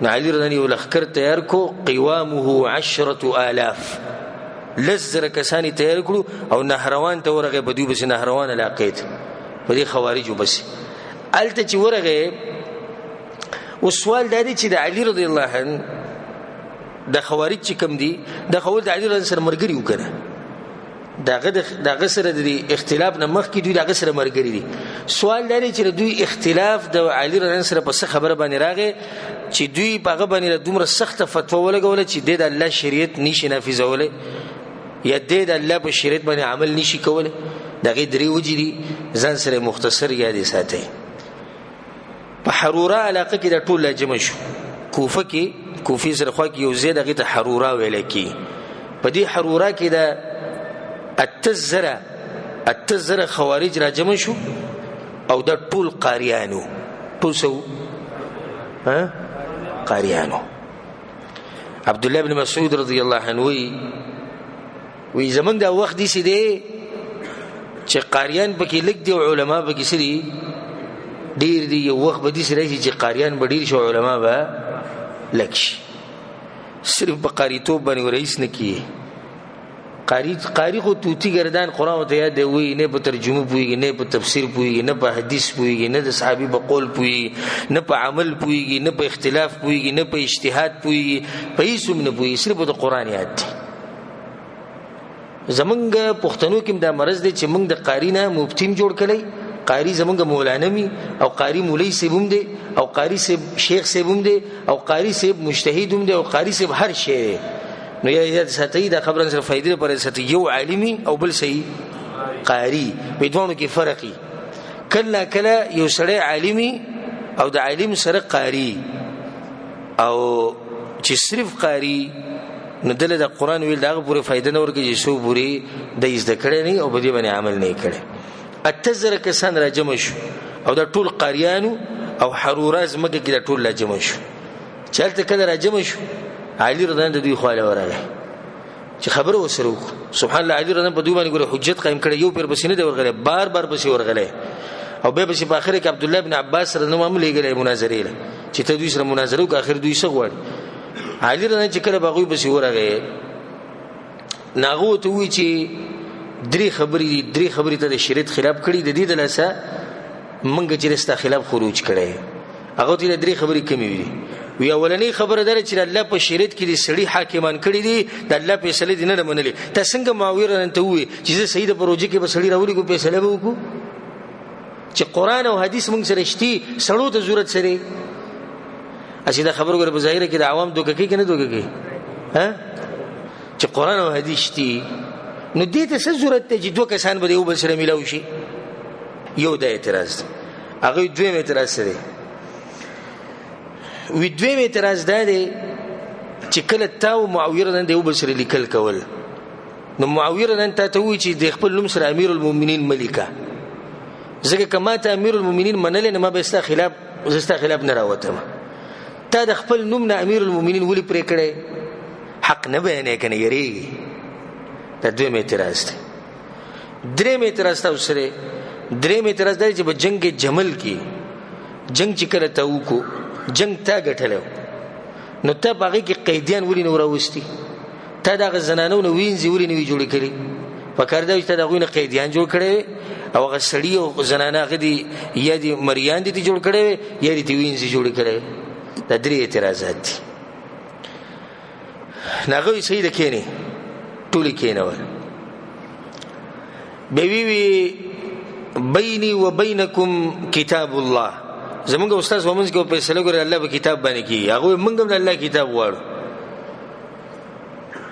نو علي رضی یو لښکر تیار کو، قوامه 10,000، 10,000 کسان یې تیار کړو او نهروان ته ورغی. په دوی پسې نهروان علاقې ته، په دې خوارجو پسې هلته چې ورغی. اوس سوال دا دی چې د علي رضی الله عنه د خوارج چې کوم دي، د خو د علي رضی سره مرګري وکړه، دغه سره د اختلاف نه مخکې دوی دغه سره مرګري دي. سوال دا دی چې دوی اختلاف د علي رضی سره په څه خبره باندې راغی چې دوی په هغه باندې دومره سخته فتوا ولګوله چې د الله شریعت نشي نافذولی یا د الله په شریعت باندې عمل نشي کولی؟ دغه درې وجې دي، ځان سره مختصر یادې ساتئ. په حروره علاقه کې د ټول جمع شو، کوفه کې، کوفې سره خوا کې یو ځای دغې ته حروره ویل کېږي. په دې حروره کې د 8,000 خوارج را جمع شو او دا ټول قاریانو، ټول څه وو؟ قاریانو. عبد الله بن مسعود رضی الله عنه وی زمونږ دا وخت داسې دی چې قاریان پکې لږ دي او علما پکې څه دي؟ ډېر دي. یو وخت به داسې راشي چې قاریان به ډېر شي او علما به لږ شي. صرف په قاریتوب باندې ورئیس نه کیږي. قاری خو توتی ګردان قرآن ورته یاد دی، وایي نه په ترجمه پوهېږي، نه په تفسیر پوهېږي، نه په حدیث پوهېږي، نه د صحابي په قول پوهېږي، نه په عمل پوهېږي، نه په اختلاف پوهېږي، نه په اجتهاد پوهېږي، په هېڅ هم نه پوهېږي، صرف د قرآن یاد دی. زمونږ پښتنو کې دا مرض دی چې موږ د قاری نه مفتي هم جوړ کړی، قاری زمونږ مولانا می، او قاری مولوي صاحب هم دی، او قاری صاحب شیخ صاحب هم دی، او قاری صاحب مجتهد هم دی، او قاری صاحب هر شی دی. نو یاد ساتئ دا خبره سره فائدې لپاره ساتئ، یو عالمي او بل صحیح قاری، په دواړو کې فرق وي. کله کله یو سړی عالمي او د عالم سره قاری، او چې صرف قاری نو دله د قرآن ویل د هغه پورې فایده نه ورکوي چې څو پورې د زده کړی نه او په دې باندې عمل نه کړی. 8,000 کسان راجمع شو او دا ټول قاریانو او حروره ځمکه کې دا ټول راجمع شو. چې هلته کله راجمع شو، علي رضی الله د دوی خواله ورغی چې خبره ورسره وکړو. سبحان الله، علي رضی الله په دوی باندې ګوره حجت قایم کړی، یو پیر پسې نه دی ورغلی، بار بار پسې ورغلی. او بیا پسې په آخره کې عبدالله بن عباس رضی الله عنه هم لېږلی مناظرې له چې ته دوی سره مناظره وکړه، آخر دوی څه غواړي. علي رضی الله چې کله به هغوی پسې ورغی، نو هغه ورته ووایي چې درې خبرې دي، درې خبرې ته د شریعت خلاف کړي، د دې د لاسه موږ چې ستا خلاف خروج کړی. هغه ته درې خبرې کمې وي. وی اولنۍ خبره ده چې الله په شریعت کې د سړي حاکمان کړي دي، د الله فیصله دې نه ده منلې. ته څنګه معاویه رانه ته ووایي چې زه صحیح د پروژې کې به سړي راولېږو فیصله به وکړو؟ چې قرآن او حدیث موږ سره شتي، سړو ته ضرورت سره. هسې دا خبره ګوره په ظاهره کې د عوام دوکه کوي که نه دوکه کوي؟ ها، چې قرآن او حدیث دي، نو دې ته څه ضرورت دی چې دوه کسان به د یو بل سره میلاو شي؟ یو دا اعتراض دی. هغوی دویم اعتراض څه دی؟ وی دویم اعتراض دا دی چې کله تا او معاویه رضی د یو بل سره لیکل کول، نو معاویه رضی تا ته ووایي چې د خپل نوم سره امیر المؤمنین مه لیکه، ځکه که ما ته امیر المؤمنین منلی نو ما به ستا خلاف، زه ستا خلاف نه راوتم. تا د خپل نوم نه امیر المؤمنین ولې پرې کړی؟ حق نه بیانې که نه یېرېږي. دا دویم اعتراض دی. دریم اعتراض تاسو سره، دریم اعتراض دا دی چې په جنګ جمل کې جنګ چې کله تا وکړو، جنګ تا ګټلی و، نو تا په هغې کې قیدیان ولې نه وو راوستي؟ تا د هغه زنانو نه وینځې ولې نه وي جوړې کړي؟ پکار دا وي چې تا د هغوی نه قیدیان جوړ کړی وي، او هغه سړي او زنانه هغه دي یا دي مریان دي جوړ کړی وي، یا دي وینځې جوړې کړی وي. دا درې اعتراضات دي. نو هغه صحیح ده، کښېنې ټولې کښېنول. بیا وی وی بیني و بینکم کتاب الله. زمونږ استاد په منځ کې فیصله ګوري الله په کتاب باندې کیږي، هغوی موږ هم د الله کتاب غواړو.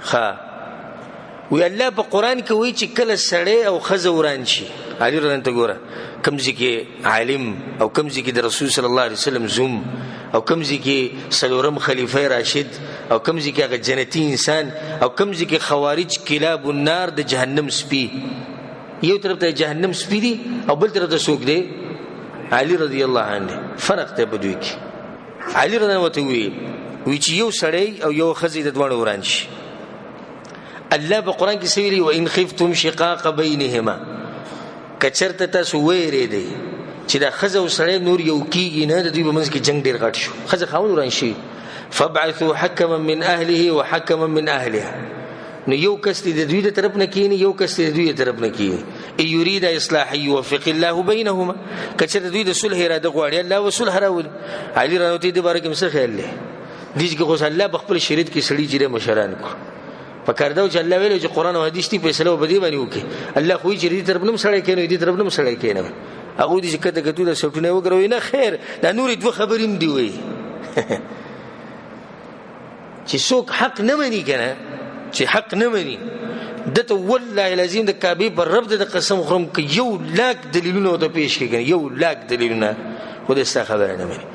ښه، وی الله په قرآن کې وایي چې کله سړی او ښځه وران شي، علي رضی ته ګوره کوم ځای کې عالم او کوم ځای کې د رسول صلی الله علیه وسلم زوم او کوم ځای کې څلورم خلیفه راشد او کوم ځای کې هغه جنتي انسان او کوم ځای کې خوارج کلاب النار د جهنم سپي، یو طرف ته جهنم سپي دي او بل طرف ته څوک دی؟ علي رضی الله عنه. فرق دی په دوی کې. علي رضی الله ورته وویل وی چې یو سړی او یو ښځې د دواړو وران شي، الله په قرآن کې څه ویلي؟ وان خفتم شقاق بینهما، که چېرته تاسو ویرېدئ چې دا ښځه او سړی نور یو کېږي نه، د دوی په منځ کې جنګ ډېر غټ شو، ښځه خاوند وران شي، فابعثوا حکما من اهله وحکما من اهلها، نو یو کس دې د دوی د طرف نه کښېني، یو کس دې د دوی د طرف نه کښېني. ان یرید اصلاحا یوفق الله بینهما، که چېرته دوی د صلح اراده غواړي الله به صلح راولي. علي رضی الله دې باره کې څه خیال دی؟ دې چې خو الله په خپل شریعت کې سړي چې مشران کړو، پکار دا چې الله ویلو چې قرآن او حدیث دی فیصله به دې باندې وکړي. الله خو یې چې دې طرف نه سړی کښېنوي، دې طرف نه سړی کښېنوي. هغوی دې چې کته کتو دا سټونه وګروي، نه خیر دا نورې دوه خبرې هم دي وایي. چې څوک حق نه مني که نه، چې حق نه مني ده ته والله العظیم د کعبې پر رب د قسم خورم که یو لاک دلیلونه ورته پېښ کړي که نه، یو لاک دلیلونه، خو دی ستا خبره نه مني.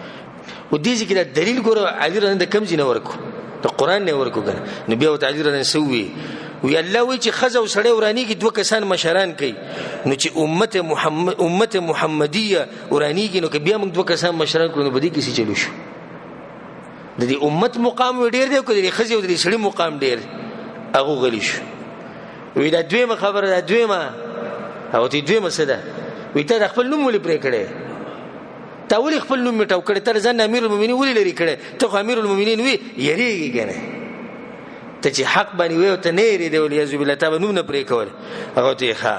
و دې ځای کې دا دلیل ګوره علي رضی د کوم ځای نه ورکو؟ د قرآن نه ورکو که نه. نو بیا ورته علي رضی څه وویل؟ وی الله وایي چې ښځه او سړی ورانېږي دوه کسان مشران کوي، نو چې امت محمدیه ورانېږي نو که بیا موږ دوه کسان مشران کړو نو په دې کې څه چلو شو؟ د دې امت مقام وی ډېر دی که د دې ښځې او د دې سړي مقام ډېر دی؟ هغو غلي شو. وی دا دویمه خبره ده، دویمه هغه ته دویمه څه ده؟ وی تا د خپل نوم ولې پرې کړی؟ تا ولې خپل نوم میټاو کړی؟ ته ځان امیر المؤمنین ولې لرې کړی؟ ته خو امیر المؤمنین وي، یېرېږي که نه؟ ته چې حق باندې وې او ته نه یېرېدې والعیاذ بالله، تا به نوم نه پرې کول. هغه ته یې ښه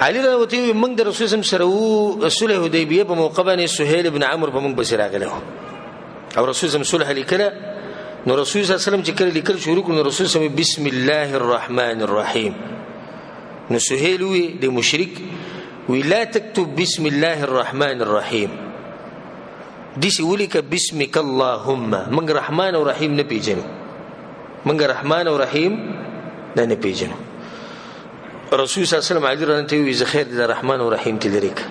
علي رضی الله عنه موږ د رسول سم سره وو صلح حدیبیه په موقع باندې سهیل ابن عمرو په موږ پسې راغلی و او رسول سم صلح لیکله. نو رسول صلی الله علیه وسلم چې کله لیکل شروع کړ نو رسول سم بسم الله الرحمن الرحیم. نو سهیل وی د مشرک وی لا تكتب بسم الله الرحمن الرحیم، داسې ولیکه بسمک اللهم. موږ رحمان او رحیم نه پیژنو، موږ رحمان او رحیم دا نه پیژنو. رسول صلی الله علیه وسلم علی رضی الله عنه وی زه خیر د رحمان او رحیم ته لرې که.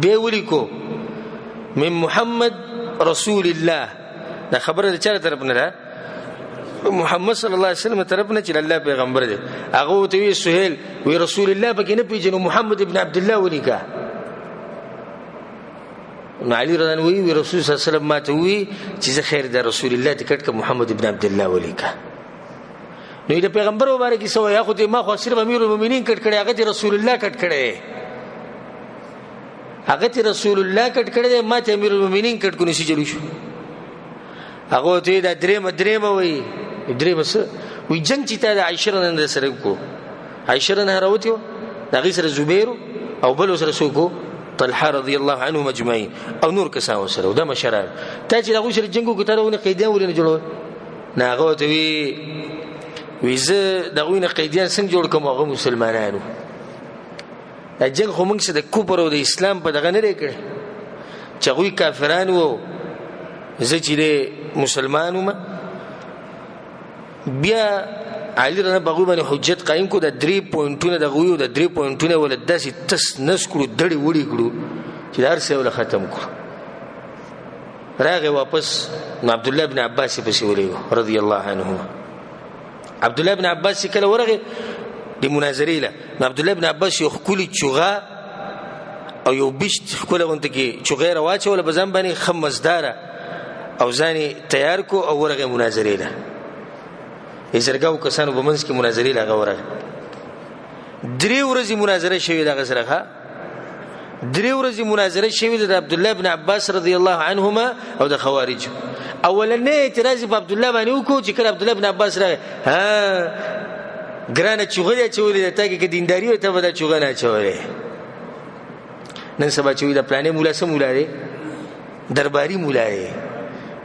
بیا ولیکو من محمد رسول الله، دا خبره د چا طرف نه ده؟ محمد صلی الله علیه وسلم طرف نه چې الله پیغمبر دی. هغه ورته وی سهیل وی رسول الله پکې نه پیژنو، محمد ابن عبد الله ولیکه. نو علي رضی الله عنه وی رسول صلی الله علیه وسلم ما ته وی چې زه خیر د رسول الله ته کټ که محمد ابن عبد الله ولیکه. نو د پیغمبر مبارک څه وایي؟ خو ما خو صرف امیر المؤمنین کټ کړی، هغه ته رسول الله کټ کړی، هغه ته رسول الله کټ کړی، ما ته امیر المؤمنین کټ کړی. څه چلو شو؟ هغه ته دا درېمه درېمه وایي، درېمه څه وایي؟ جنګ چې تا د عائشه رضی الله سره وکړو، عائشه رضی الله راوتې وه، د هغې سره زبیر او بل سره څوک و؟ طلحه رضی الله عنهم اجمعین او نور کسان سره. دا مشران تا چې د هغوی سره جنګ وکړو، تا د هغوی نه قیدیان ولې نه جوړول؟ نه هغه ورته وی وی زه د هغوی نه قیدیان څنګه جوړ کړم؟ هغه مسلمانان وو. دا جنګ خو موږ څه د کفر او د اسلام په دغه نه دی کړی چې هغوی کافران وو زه چې دی مسلمان وم. بیا علي رضی الله باندې حجت قایم کو، د درې پوینټونه د غویو د درې پوینټونه ول داسې تس نس کړو، دړې وړي کړو چې هر څه ول ختم کړو. راغی واپس نو عبد الله بن عباس پسې ولېږه رضی الله عنهما. عبد الله بن عباس کله ورغی د مناظرې له، نو عبد الله بن عباس یو ښکلي چوغه او یو بشت ښکلی غونته کې چوغه یې راواچوله په ځان باندې، ښه مزداره، او ځان یې تیار کړو او ورغی مناظرې له. د زرګاو کسانو په منځ کې مناظرې له هغه ورغی. درې ورځې مناظره شوې د هغه سره، ښه درې ورځې مناظره شوې ده د عبدالله بن عباس رضی الله عنهما او د خوارجو. اولنی اعتراض په عبدالله باندې وکړو چې کله عبدالله بن عباس راغی، ها ګرانه چوغه دې اچولې ده، تا کې که دینداري وای ته به دا چوغه نه اچولې. نن سبا چې وایي دا پلانی مولا څه مولا دی؟ درباري مولا دی.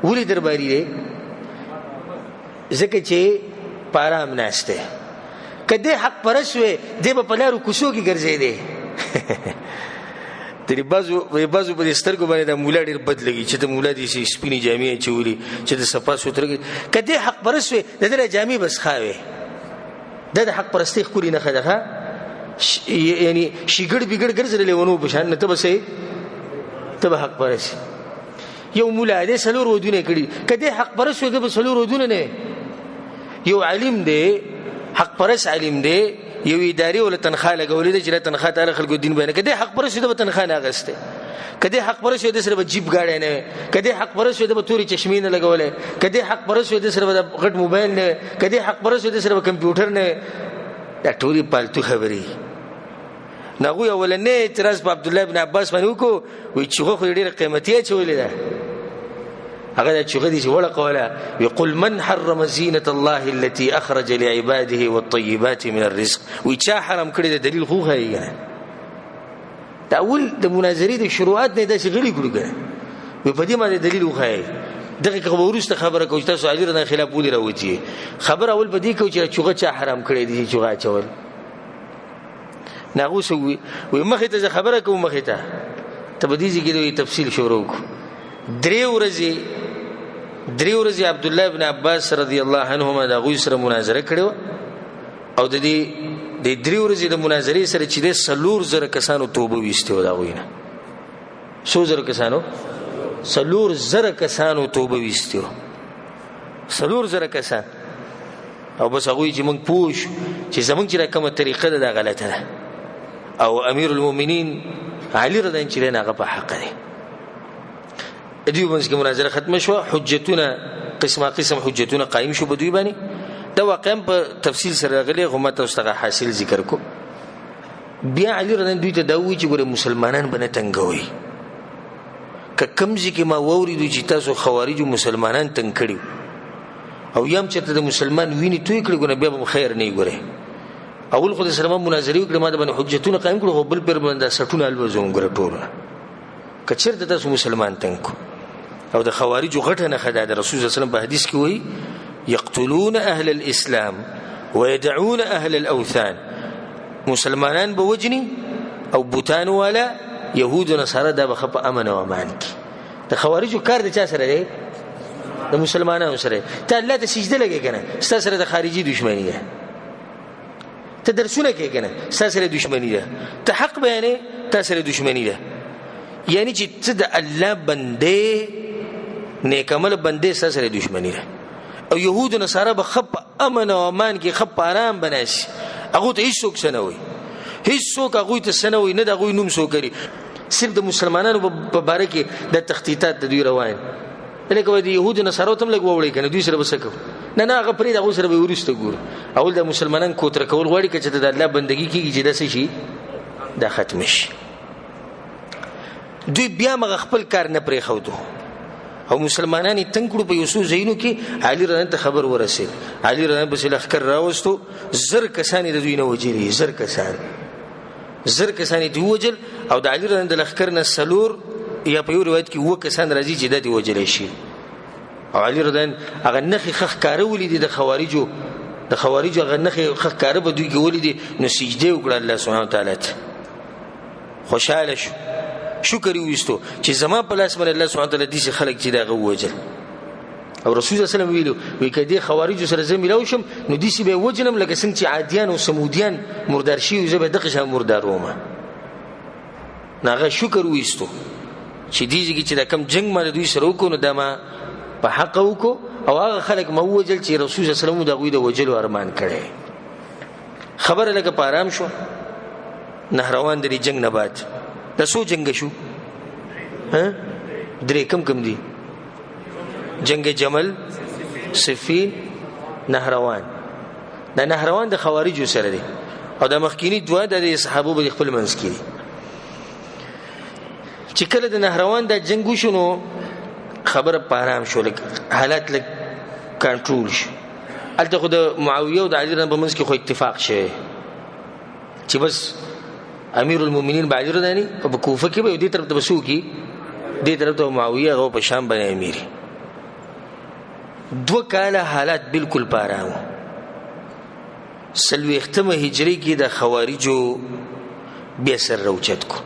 ولې درباري دی؟ ځکه چې په ارام ناست دی. که دی حق پرست وی دی به په لارو کوڅو کې ګرځېدی. د بعضو په دې سترګو باندې دا مولا ډېر بد لګي چې د مولا دې سي سپینې جامې اچولي چې د صفا سوتره کې. که دی حق پرست وی د ده جامې به څښاوې. دا د حق پرستۍ ښکلې نښه ده، ښه یعنی شیګړ بیګړ ګرځي د لیونو په شان، نه ته به څه ته به حق پرست. یو مولا دی څلور ودونه کړي، که دی حق پرست وی ده به څلور ودونه نه. یو عالم دی حق پرست عالم دی، یو ادارې ولا تنخوا لګولې ده چې دا تنخوا ته هله خلکو دین بیانوي. که دی حق پرست وي ده به تنخوا نه اخیستی. که دی حق پرست وي ده سره به جیب ګاډی نه وی. که دی حق پرست وي ده به تورې چشمې نه لګولې. که دی حق پرست وي ده سره به د غټ موبایل نه وی. که دی حق پرست وي ده سره به کمپیوټر نه وی. دا ټولې پالتو خبرې. نو هغوی اولنی اعتراض په عبدالله بن عباس باندې وکړو، وایي چوغه خو یې ډېره قیمتي اچولې ده. هغه دا چوغه دې چې وړقوله، وی قل من حرم زینة الله التي اخرج لعباده والطیبات من الرزق. وی چا حرام کړی د دلیل خو ښایي که نه. دا اول د مناظرې د شروعات نه داسې غلي کړو که نه، وی په دې باندې دلیل وښایي. دغه که به وروسته خبره کوو چې تاسو علي رضی خلاف ولې راوتي. خبره اول په دې کوو چې چوغه چا حرام کړی دی چې چوغه اچول. نو هغه څه ووایي، وایي مخې ته زه خبره کوم، مخې ته ته په دې ځای کې د تفصیل شروع کړو. درې ورځې عبدالله بن عباس رضی الله عنهما د هغوی سره مناظره کړې وه، او د دې د درې ورځې د مناظرې سره چې دی 4000 کسانو توبه ویستې وه د هغوی نه. څو زره کسانو؟ 4000 کسانو توبه ویستې وه، 4000 کسان. او بس هغوی چې موږ پوه شو چې زموږ چې دا کومه طریقه ده دا غلطه ده، او امیر المؤمنین علي رضی الله چې دی هغه په حق دی. دوی منځ کې مناظره ختمه شوه، حجتونه قسمه قسم حجتونه قایم شو په دوی باندې. دا واقعا په تفصیل سره راغلی، خو ما تاسو ته حاصل ذکر کو. بیا علي رضی الله دوی ته دا ووایي چې ګوره مسلمانان به نه تنګوئ. که کوم ځای کې ما واورېدو چې تاسو خوارجو مسلمانان تنګ کړي او یا هم چېرته د مسلمان وینې توی کړې، ګوره بیا به هم خیر نه وي. ګورې اول خو د سره ما مناظرې وکړې، ما د باندې حجتونه قایم کړو، خو بل پیر باندې دا سټونه الوزوم ګوره ټولونه. که چېرته تاسو مسلمان تنګ کړو. او د خوارجو غټه نښه ده، د رسول صلی الله علیه وسلم په حدیث کې وایي یقتلون اهل الاسلام ويدعون اهل الاوثان. مسلمانان به وجني او بوتان والا یهود و نصارا دا به ښه په امن او امان کې. د خوارجو کار د چا سره دی؟ د مسلمانانو سره. ته الله ته سجده لګې که نه، ستا سره د خارجي دښمني ده. ته درسونه کوې که نه، ستا سره دښمني ده. ته حق بیانې، تا سره دښمني ده. یعنی چې ته د الله بندې، نیک عمل بندې، ستا سره دښمني ده. او یهود نصارا به ښه په امن او امان کې ښه په آرام به ناست، هغو ته هېڅوک څه نه وایي، هېڅوک هغوی ته څه نه وایي، نه د هغوی نوم څوک لري. صرف د مسلمانانو په باره کې د تخطیطات د دوی روان لکه وایي د یهودو نصارو ته هم لږ ووړئ که نه، دوی سره به څه کوو؟ نه نه، هغه پرېږده، هغو سره به یې وروسته ګورو. اول د مسلمانان کوتره کول غواړي که چېرته د الله بندګي کېږي چې دا څه شي، دا ختم شي. دوی بیا مغه خپل کار نه پرېښودو او مسلمانان یې تنګ کړو په یو څو ځایونو کې. علي رضی ته خبر ورسېد، علي رضی پسې لښکر راوستو، 1000 کسان یې د دوی نه وژلي، 1000 کسان، 1000 کسان یې ترې ووژل. او د علي رضی د لښکر نه 4 یا په یو روایت کې 7 کسان راځي چې دا دې وژلی شي. او علي رضی هغه نښې ښه ښکاره ولیدې د خوارجو، د خوارجو هغه نښې ښه ښکاره په دوی کې ولیدې، نو سجدې وکړه الله سبحانه وتعالی ته، خوشحاله شو. شکر ویستو چې زما په لاس باندې الله سبحانه وتعالی داسې خلک چې د هغه ووژل. او رسول الله صلی الله علیه وسلم ویلو وی که دې خوارجو سره زه ملاو شم نو داسې به یې وژنم لکه څنګه چې عادیان او ثمودیان مردار شوي، زه به دغه شان مرداروم. نو هغه شکر ویستو چې دې ځای کې چې دا کوم جنګ ما د دوی سره وکړو نو دا ما په حقه وکړو، او هغه خلک ما ووژل چې رسول صلی الله علیه وسلم د هغوی د وژلو ارمان کړی. خبره لږه په ارام شوه. نهروان د دې جنګ نه بعد دا څو جنګ شو؟ درې. کم کم دي؟ جنگ جمل، صفین، نهروان. دا نهروان د خوارجو سره دی، او د مخکینی دوه د صحابو په خپل منځ کې دي. چې کله د نهروان دا جنګ وشو نو خبره په آرام شو، لږ حالات لږ کنټرول شو. هلته خو د معاویه او د علي رضی په منځ کې خو اتفاق شوی چې بس امیر المؤمنین به علي رضی او په کوفه کې به دې طرف ته به څوک وي، دې طرف ته معاویه هغه په شام باندې امیر. دوه کاله حالات بالکل په آرام وو. څلوېښتمه هجري کې د خوارجو بیا سر راوچت کو،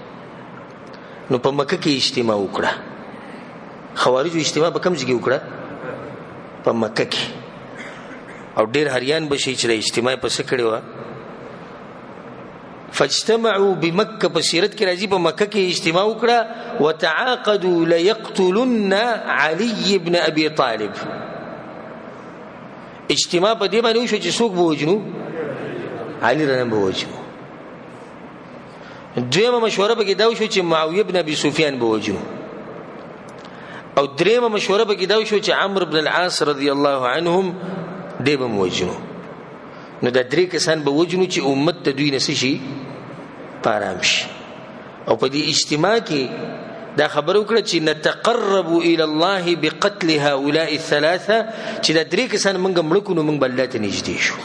نو په مکه کې اجتماع وکړه. خوارجو اجتماع په کوم ځای کې وکړه؟ په مکه کې. او ډېر هریان به شي چې د اجتماع په څه کړې وه. فاجتمعوا بمکه، په سیرت کې راځي په مکه کې اجتماع وکړه. وتعاقدوا ليقتلن علي بن ابي طالب. اجتماع په دې باندې وشو چې څوک به وژنو؟ علي رضی به وژنو. دویمه مشوره پکې دا وشو چې معاویه بن ابي سفیان به وژنو. او درېیمه مشوره پکې دا وشو چې عمرو بن العاص رضی الله عنهم دی به وژنو. نو دا درې کسان به وژنو چې امت ته دوی نه څه شي؟ په آرام شي. او په دې اجتماع کې دا خبره وکړه چې نتقرب الى الله بقتل هؤلاء الثلاثه، چې دا درې کسان موږ مړه کړو نو موږ به الله ته نږدې شو.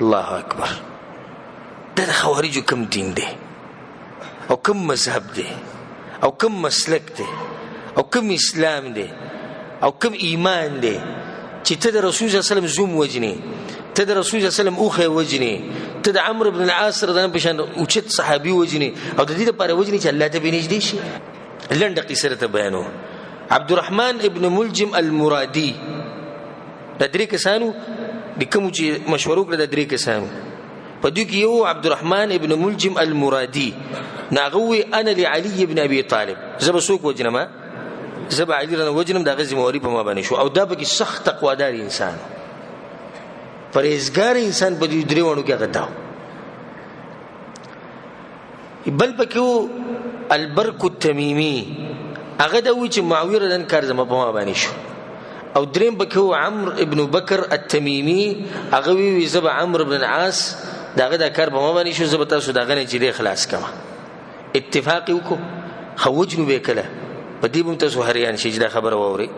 الله اکبر. دا د خوارجو کوم دین دی او کوم مذهب دی او کوم مسلک دی او کوم اسلام دی او کوم ایمان دی چې ته د رسول صلی الله علیه وسلم زوم وژنې، ته د رسول صلی الله علیه وسلم اوښی وژنې، ته د عمرو بن العاص رضی الله عنه په شان اوچت صحابي وژنې، او د دې لپاره وژنې چې الله ته به نږدې شي. لنډه قصه راته بیانوم. عبدالرحمن ابن ملجم المرادي، دا درې کسانو د کومو چې مشوره وکړه، دا درې کسانو په دوی کې یو عبدالرحمن ابن ملجم المرادي، نو هغه وویل انا لعلي ابن ابي طالب، زه به څوک وژنم؟ زه به علي رضی وژنم، د هغه ذمهواري په ما باندې شو. او دا پکې سخت تقوادار انسان، پرهېزګار انسان په دې درې واړو کې هغه دا و. بل پکې و البرک التمیمي، هغه دا وویل چې معاویه رضی کار زما په ما باندې شو. او دریم پکې و عمرو ابن بکر التمیمي، هغه وویل زه به عمرو بن العاص د هغه دا کار په ما باندې شو، زه به تاسو د هغه نه چې دی خلاص کړم. اتفاق یې وکړو. ښه وژنو به یې کله، په دې به هم تاسو حیران شئ چې دا خبره واورئ.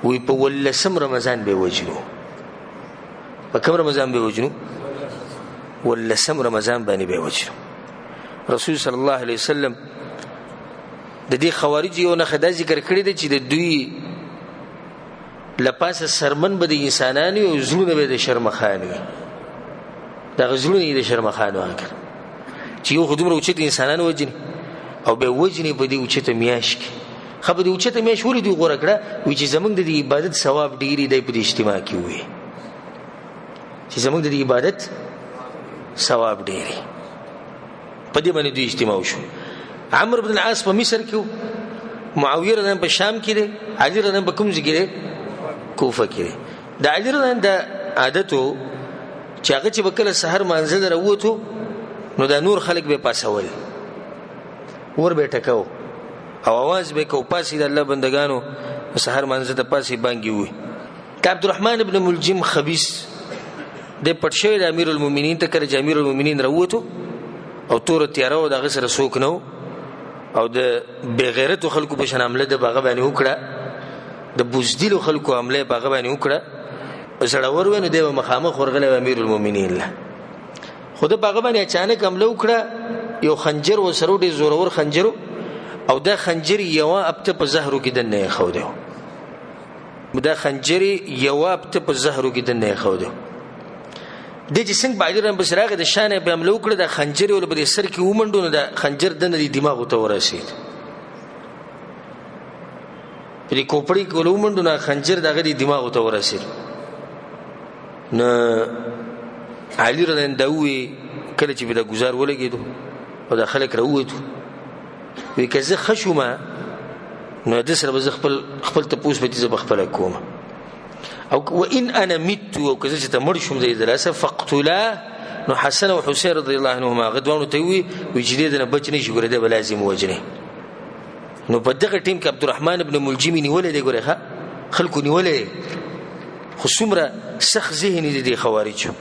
وایي په ولسم رمضان به یې وژنو. په کوم رمضان به یې وژنو؟ ولسم رمضان باندې به یې وژنو. رسول صلی الله علیه وسلم د دې خوارج یو نښه دا ذکر کړې ده چې د دوی له پاسه سرمن به د انسانانو وي او زړونه به د شرمښانو وي. دغه زړونه یې د شرمښانو هغه چې یو خو دومره اوچت انسانان وژني او بیا وژني په دې اوچته میاشت کې. ښه په دې اوچته میاشت ولې دوی غوره کړه؟ وایي چې زموږ د دې عبادت ثواب ډېر دی په دې اجتماع کې، ووایي چې زموږ د دې عبادت ثواب ډېر دی. په دې باندې دوی اجتماع وشو. عمرو بن العاص په مصر کې و، معاویه رضی الله په شام کې دی، علي رضی الله په کوم ځای کې دی؟ کوفه کې دی. د علي رضی الله د عادت و چې هغه چې به کله سحر مانځه له راووتو نو دا نور خلک به پاسول، ور به ټکاو او اواز به کو پاسې د الله بندگانو سحر مانځه ته پاسې بانګي وي. د عبدالرحمن ابن ملجم خبیث د پټ شوی د امیر المؤمنین ته، کله چې امیر المؤمنین راووتو او توره تیاره وه، د هغه سره څوک نه و او د بېغیرتو خلکو په شان حمله د په هغه باندې وکړه، د بزدلو خلکو حمله یې په هغه باندې وکړه. زړور وی نو دی به مخامخ ورغلی و امیر المؤمنین له، خو ده په هغه باندې اچانک حمله وکړه. یو خنجر ورسره و، ډېر زورور خنجر و، او دا خنجر یوه هفته په زهرو کې دننه ایښودی و. دا خنجر یوه هفته په زهرو کې دننه ایښودی و. د چې څنګه په علي رحم پسې راغی، د شا نه یې پرې حمله وکړه، د خنجر یې ورله په دې سر کې ومنډو، نو د خنجر دننه دې دماغو ته ورسېد. په دې کوپړۍ کې ورله ومنډو، نو خنجر د هغه دې دماغو ته ورسېد. نو علي رضی الله عنه ووایي کله چې به دا ګزار ولګېدو او دا خلک راووتو، وایي که زه ښه شوم نو د سره به زه خپل تپوس به زه به خپله کوم، او وان انا مت، او که زه چې ته مړ شوم د دې د لاسه فقتلا، نو حسن او حسین رضی الله عنهما هغه دواړو ته ووایي، وایي چې دې د نه بچ نه شي، ګوره دی به لازم ووژنې. نو په دغه ټیم کې عبدالرحمن ابن ملجم یې نیولی دی، ګوره ښه خلکو نیولی دی، خو څومره سخت ذهن یې دی خوارجو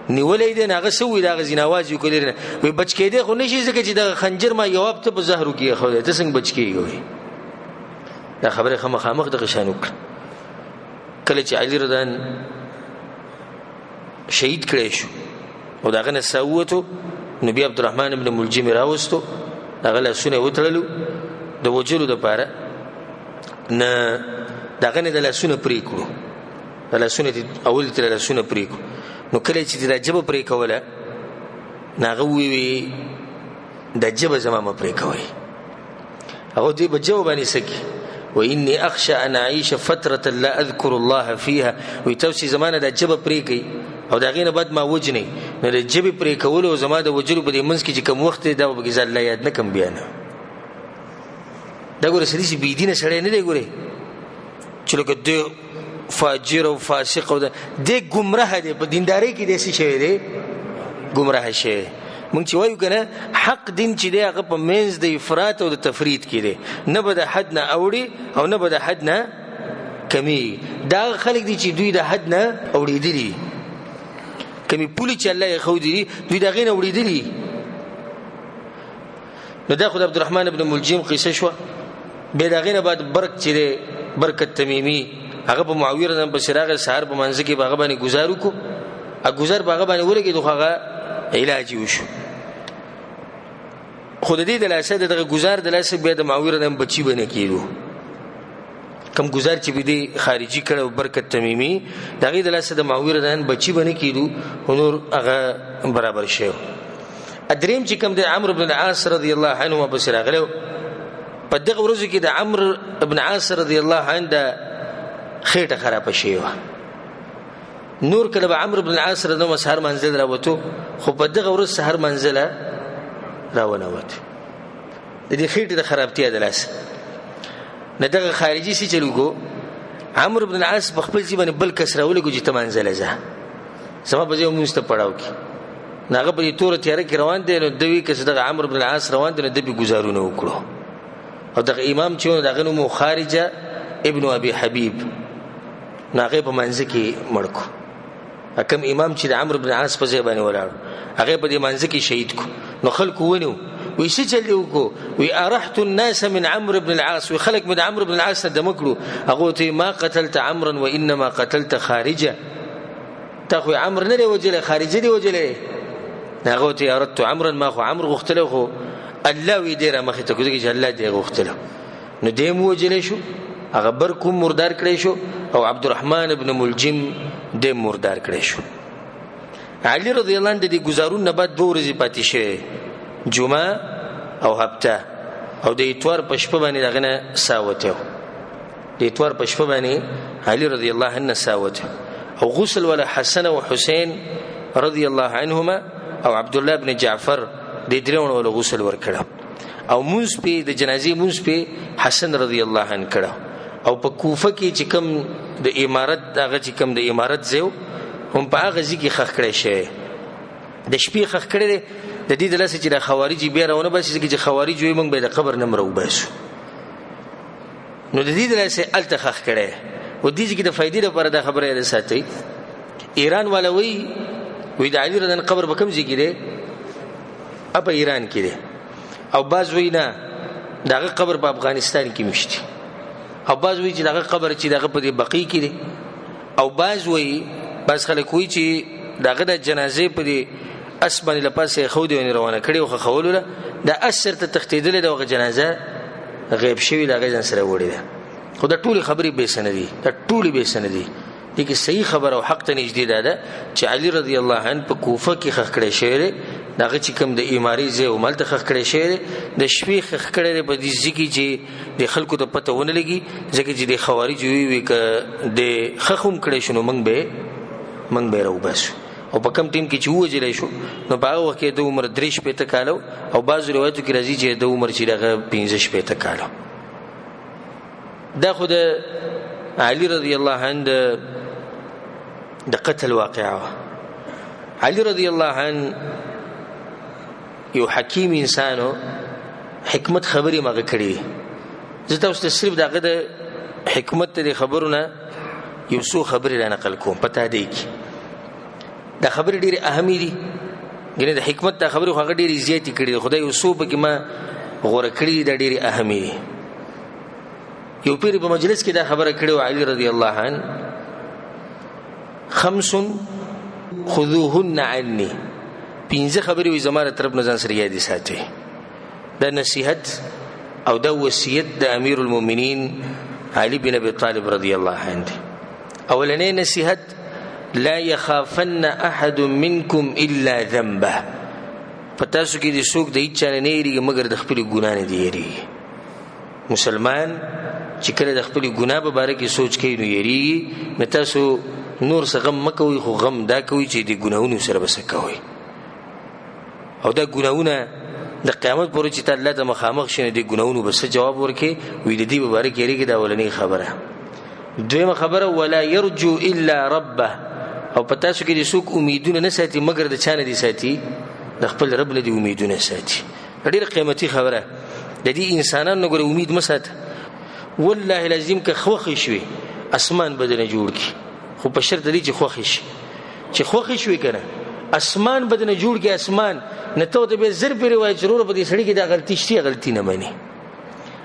نیولی دی. نو هغه څه ووایي، د هغه ځینې اواز یې وکړ لرې نه، وایي بچ کېدی خو نه شي، ځکه چې دغه خنجر ما یواب ته په زهرو کې ایښودی، ته څنګه بچ کېږي؟ وایي دا خبره ښه مخامخ دغه شان وکړه. کله چې علي رضی الله شهید کړی شو او د هغه نه ساه ووتو، نو بیا عبدالرحمن ابن ملجم یې راوستو، د هغه لاسونه یې وتړلو د وژلو دپاره، نه د هغه نه د لاسونه پرې کړو، د لاسونه اول ترې لاسونه پرې کړو. نو کله چې دا ژبه پرې کوله، نو هغه وویل دا ژبه زما مه پرې کوئ. هغه دې په ژبه باندې څه کړي؟ وإني أخشى أن أعيش فترة لا أذكر الله فيها. وی تاسو زمانه د ژبه پرې کوي او د هغې نه بعد ما وژنئ، نو د ژبې پرې کولو او زما د وژلو په دې منځ کې چې کوم وخت دی دا به پکې زه الله یاد نه کړم بیا. نه دا ګوره سړی چې بې دینه سړی نه دی، ګورې چې لکه دی فاجر او فاسق او دی ګمراه دی، په دیندارۍ کې دی څه شوی دی؟ ګمراه شوی. مونږ چې وایو که نه حق دین چې دی هغه په منځ د افراط او د تفرید کې دی، نه به د حد نه اوړي او نه به د حد نه کمیږي. دا هغه خلک دي چې دوی د حد نه اوړېدلي، کمې پولې چې الله یې ښودلي دي دوی د هغې نه اوړېدلي. نو دا خو د عبدالرحمن ابن ملجم قصه شوه. بیا د هغې نه بعد برک چې دی، برک التمیمي، هغه په معاویه رضی الله پسې راغی، سهار په منځ کې به هغه باندې ګزار وکړو، ګزار په هغه باندې ولګېدو، خو هغه علاج یې وشو. خو د دې د لاسه د دغه ګزار د لاسه بیا د معاویه رضی الله بچي به نه کېدو. کوم ګزار چې به دې خارجي کړی و برکت تمیمي، د هغې د لاسه د معاویه رضی الله بچي به نه کېدو، خو نور هغه برابر شوی. دریم چې کوم دی عمرو بن العاص رضی الله عنه پسې راغلی و. په دغه ورځو کې د عمرو بن عاص رضی الله عنه د خېټه خرابه شوې وه. نور کله به عمرو بن العاص رضی الله عنه سهار منزل راوتو، خو په دغه ورځ سهار منزله راونه وت د دې خېټې د خرابتیا د لاسه. نه دغه خارجي څه چل وکړو، عمرو بن العاص په خپل ځای باندې بل کس راولېږو چې ته منزله ځه، زما په ځای مونږ ته پړاو کې. نو هغه په دې توره تیاره کې روان دی، نو دوی که څه دغه عمرو بن العاص روان دی، نو ده پې ګزارونه وکړو. او دغه امام چې و، نو د هغه نوم و خارجه ابن ابي حبیب، نو هغه په منځ کې مړ کړو. کوم امام چې د عمرو بن العاص په ځای باندې ولاړ، هغه په دې منځ کې شهید کړو. نو خلکو ونیو، وی څه چل دی وکړو؟ وی ارحت الناس من عمرو بن العاص، وی خلک مې د عمرو بن العاص نه دمه کړو. هغه ته ما قتلت عمرا وانما قتلت خارجه، تا خو عمرو نه دی وژلی، خارجه دی وژلی. هغه ته اردت عمرا، ما خو عمرو غوښتلی، خو الله وی دی را مخې ته کړو، ځکه چې الله دی غوښتلی. نو دی هم ووژلی شو، هغه برک هم مردار کړی شو، او عبدالرحمن ابن ملجم دی هم مردار کړی شو. علي رضی الله عنه د دې ګزارون نه بعد دوه ورځې پاتې شوې، جمعه او هفته، او د اتوار په شپه باندې د هغه نه ساه وتی و. د اتوار په شپه باندې علي رضی الله عنه ساه وتی او غسل ولا حسن او حسین رضی الله عنهما او عبد الله بن جعفر د درېونو ولا غسل ورکړه، او مونږ په د جنازې مونږ په حسن رضی الله عنه کړه. او په کوفه کې چې کوم د امارت هغه چې کوم د امارت ځای هم په هغه ځای کې ښخ کړی شوی، د شپې ښخ کړی دی. د دې د لاسه چې د خوارج بیا راونه باسي، ځکه چې خوارج وایي موږ به د قبر نه هم راوباسو، نو د دې د لاسه هلته ښخ کړی. و دې ځای کې د فایدې لپاره دا خبره یاده ساتئ، ایران والا وایي، وایي د علي رضی قبر په کوم ځای کې دی؟ په ایران کې دی. او بعض وایي نه، د هغه قبر په افغانستان کې مشتي، او بعض وایي چې د هغه قبر چې د هغه په دې بقیع کې دی، او بعض وایي، بعض خلک وایي چې د هغه د جنازې په دې اس باندې له پاسه یې ښودې ونې روانه کړې او ښخولو له د اس چېرته تښتېدلې ده، هغه جنازه غیب شوې ده، هغه ځان سره وړې ده. خو دا ټولې خبرې بې سندې دي، دا ټولې بې سندې دي. دې کې صحیح خبره او حق ته نږدې ده ده چې علي رضی الله عنه په کوفه کې ښخ کړی شوی دی. د هغه چې کوم د امارې ځای و مالته ښخ کړی شوی دی. د شپې ښخ کړی دی په دې ځای کې چې د خلکو ته پته ونه لګي، ځکه چې د خوارج وی وي که د ښخ هم کړی شو نو موږ به راوباسو. او په کم ټیم کې چې ووژلی شو نو په هغه وخت کې د عمر 63 کاله او بعضو روایتو کې راځي چې د عمر چې دغه 65 کاله. دا خو د علي رضی الله عنه د قتل واقعه وه. علي رضی الله عنه یو حکیم انسانو، حکمت خبرې مغه کړې. زه تاسو ته صرف دغه د حکمت د خبرو نه یو څو خبرې را نقل کوم پته دی کې دا خبرې ډېرې اهمې دي. ګنې د حکمت دا خبرې خو هغه ډېرې زیاتې کړې دي، خدای یو څو پکې ما غوره کړې دي، دا ډېرې اهمې دي. یو پیر په مجلس کې دا خبره کړې وه علي رضی الله عنه، خمس خذوهن عني، پنځه خبرې وي زما له طرف نه ځان سره یادې ساتئ. دا نصیحت او دا وصیت د امیر المؤمنین علي بن ابي طالب رضی الله عنه دی. اولنې نصیحت، لا يخافن احد منكم الا ذنبه. په تاسو کې د څوک د هیڅ چا نه نه یریږي مګر د خپلې ګناه نه دی یریږي. مسلمان چې کله د خپلې ګناه په باره کې سوچ کوي نو یریږي. نو تاسو نور څه غم مه کوئ، خو غم دا کوئ چې د ګناهونو سره به څه کوئ. او دا ګناهونه د قیامت پورې چې ته الله ته مخامخ شې نو د ګناهونو به څه جواب ورکړې، وي د دې په باره کې یریږي. دا اولنۍ خبره. دویمه خبره، ولا يرجو الا ربه. او په تاسو کې د څوک امیدونه نه ساتي مګر د چا نه دي ساتي؟ د خپل رب نه دي امیدونه ساتي. ډېره قیمتي خبره. د دې انسانانو ګوره امید مه ساته، والله العظیم که خوښ شوې اسمان به درنه جوړ کړي، خو په شرط دی چې خوښ شي. چې خوښ شوې که نه اسمان به درنه جوړ کړي اسمان نه. ته ورته بیا زر پرې وایې چې وروره په دې سړي کې دا غلطي شته، غلطي نه مني.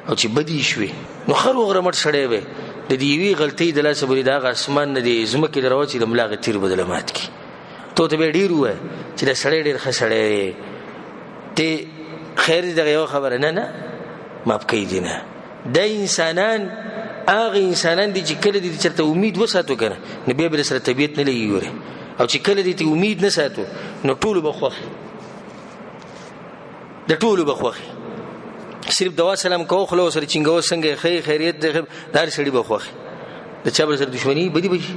او چې بدې شوې نو ښه روغ رمټ سړی وی، د دې یوې غلطۍ د لاسه به د هغه اسمان نه د ځمکې د راوچي د ملا هغه تیر به درله مات کړي. ته ورته بیا ډېر ووایه چې دا سړی ډېر ښه سړی دی، ته خیر دی دغه یوه خبره نه نه معاف کوي دي نه. دا انسانان هغه انسانان دي چې کله دې چېرته امید وساتو که نه نو بیا به سره طبیعت نه لګي ګورې. او چې کله دې امید نه ساتو نو ټولو به خوښ، د ټولو به خوښ. صرف دوا سلام کوو خوله سره چینګو څنګه ښه خیریت دی، د هر سړي به خوښ، د چا به سره دښمني بدی به شي.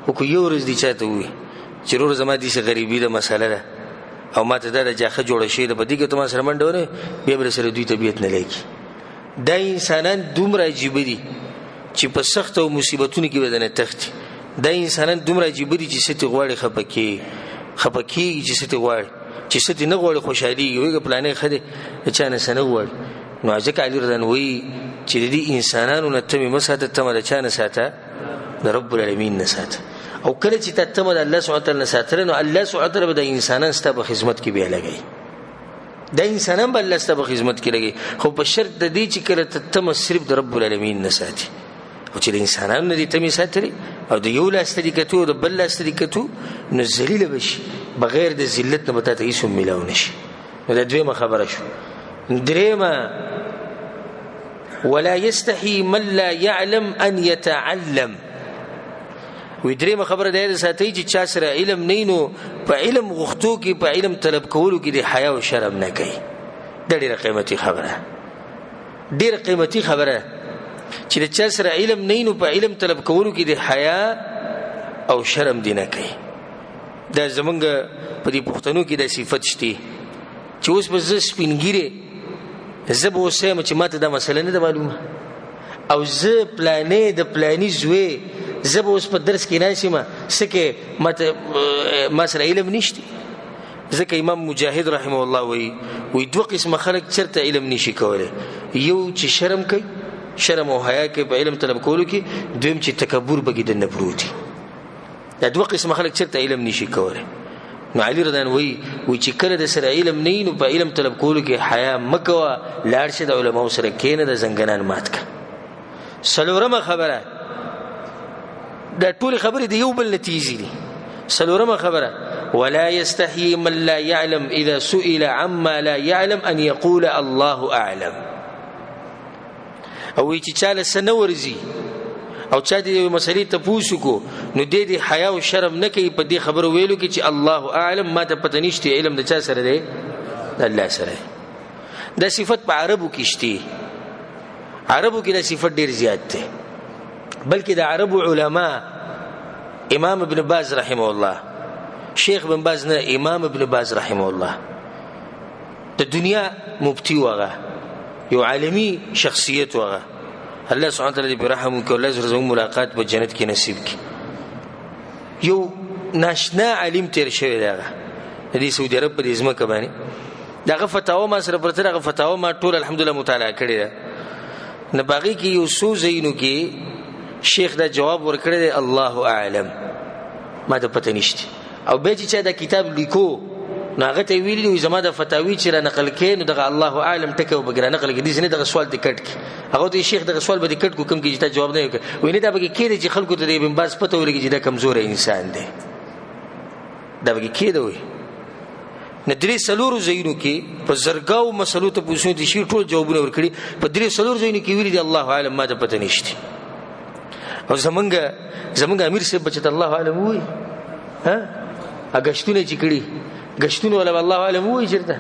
خو که یو ورځ دې چاته ووایي چې وروره زما داسې غریبي ده مسله ده او ما ته دا د جاخه جوړه شوې ده، په دې کې ته ما سره منډه ونه، بیا به سره دوی طبیعت نه لګي. دا انسانان دومره عجیبه دي چې په سختو او مصیبتونو کې به درنه تښتي. دا انسانان دومره عجیبه دي چې څه ترې غواړي خفه کېږي، خفه کېږي چې څه ترې غواړي، چې څه ترې نه غواړي خوشحالېږي، وایي که پلانی ښه دی د چا نه څه نه غواړي. نو ځکه علي رضی الله وایي چې د دې انسانانو نه تمې مه ساته، تمه د چا نه ساته؟ د رب العالمین نه ساته. او کله چې تا تمه د الله سبحانه وتعالی نه ساتله نو الله سبحانه وتعالی به د انسانان ستا په خدمت کې بیا لګوي. دا انسانان به الله ستا په خدمت کې لګوي، خو په شرط د دې چې کله ته تمه صرف د رب العالمین نه ساتي. او چې د انسانانو نه دې تمې ساتلې او د یو لاس ته دې کتو او د بل لاس ته دې کتو نو ذلیله به شي، بغیر د ذلت نه به تا ته هېڅ هم میلاو نه شي. نو دا دویمه خبره شو. درېیمه، ولا يستحي من لا يعلم ان يتعلم. وی درېیمه خبره دا یاد ساتئ چې چا سره علم نه نو په علم غوښتو کې په علم طلب کولو کې د حیا او شرم نه کوي. دا ډېره قیمتي خبره، ډېره قیمتي خبره چې د چا سره علم نه نو په علم طلب کولو کې د حیا او شرم دی نه کوي. دا زمونږ په دې پښتنو کې دا صفت شته چې اوس به زه سپین ږیری زه به اوس یم چې ماته دا مسله نه ده معلومه، او زه پلانې د پلاني زوی زه به اوس په درس کې ناست یم، څه کې ماته ما سره علم نشته. ځکه امام مجاهد رحمه الله وایي، وایي دوه قسمه خلک چېرته علم نشي کولی، یو چې شرم کوي، شرم او حیا کوي په علم طلب کولو کې، دویم چې تکبر پکې دننه پروت وي. دا دوه قسمه خلک چېرته علم نشي کولی. نو علي رضی الله وایي، وایي چې کله د سره علم نه وي نو په علم طلب کولو کې حیا مه کوه، لاړ شه د علماو سره کښېنه، د زنګنان مات کړه. څلورمه خبره، دا ټولې خبرې د یو بل نه تیزې دي. څلورمه خبره، ولا يستحيي من لا يعلم اذا سئل عما لا يعلم ان يقول الله اعلم. او وایي چې چاله څه نه ورځي او چا دې یو مسلې ته پوښتنه کو، نو دې دې حیا او شرم نه کوي په دې خبرو ویلو کې چې الله اعلم، ما ته پته نشته، علم د چا سره دی؟ د الله سره. دا صفت په عربو کې شته، عربو کې دا صفت ډیر زیات دی، بلکې د عربو علما امام ابن باز رحمه الله، شیخ بن باز نه، امام ابن باز رحمه الله د دنیا مفتی وغه، یو عالمی شخصیت وغه. الله سبحانه وتعالی دې په رحم وکړي، الله سره زموږ ملاقات په جنت کې نصیب کړي. یو ناشنا عالم تیر شوی دی، هغه د دې سعودي عرب په دې ځمکه باندې، د هغه فتاوا ما سره پرته، هغه فتاوا ما ټول الحمدلله مطالعه کړې ده. نو په هغې کې یو څو ځایونو کې شیخ دا جواب ورکړی دی الله اعلم، ما ته پته نشته. او بیا چې چا دا کتاب لیکو نو هغه ته یې ویلي دي، زما د فتاوی چې را نقل کړې نو دغه الله اعلم ټکی به پکې را نقل کړي، داسې نه دغه سوال دې کټ کړي. هغه ته شیخ دغه سوال به دې کټ کړو کوم کې چې تا جواب نه ورکړ، وایي نه دا پکې کېده چې خلکو ته د ابن باز پته ولګي چې دا کمزوری انسان دی، دا پکې کېده. وایي نو درې څلورو ځایونو کې په زرګاو مسلو ته پوښتنو دي شي ټول جوابونه ورکړي، په درې څلورو ځایونو کې ویلي دي الله اعلم، ما ته پته نشته. او زمونږ امیر صاحب به چې ته الله اعلم ووایي، ها ګشتونه چې کړي، ګشتونه ولا به الله اعلم ووایي چېرته،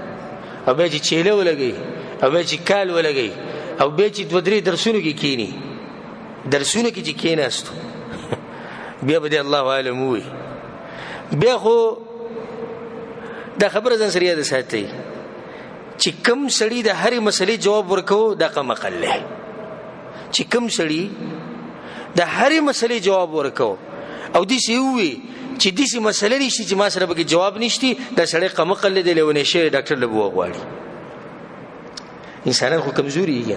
او بیا چې چیله ولګوي، او بیا چې کال ولګوي، او بیا چې دوه درې درسونو کې کښېني، درسونو کې چې کښېناستو بیا به دې الله اعلم ووایي. بیا خو دا خبره ځان سره یاده ساتئ چې کم سړي د هرې مسلې جواب ورکو دا کم عقل دی، چې کم سړي د هرې مسلې جواب ورکو او داسې ووایي چې داسې مسله نشته چې ما سره پکې جواب نشته، دا سړی کم عقل دی، لیونی شوی، ډاکټر له به وغواړي. انسانان خو کمزوري دي،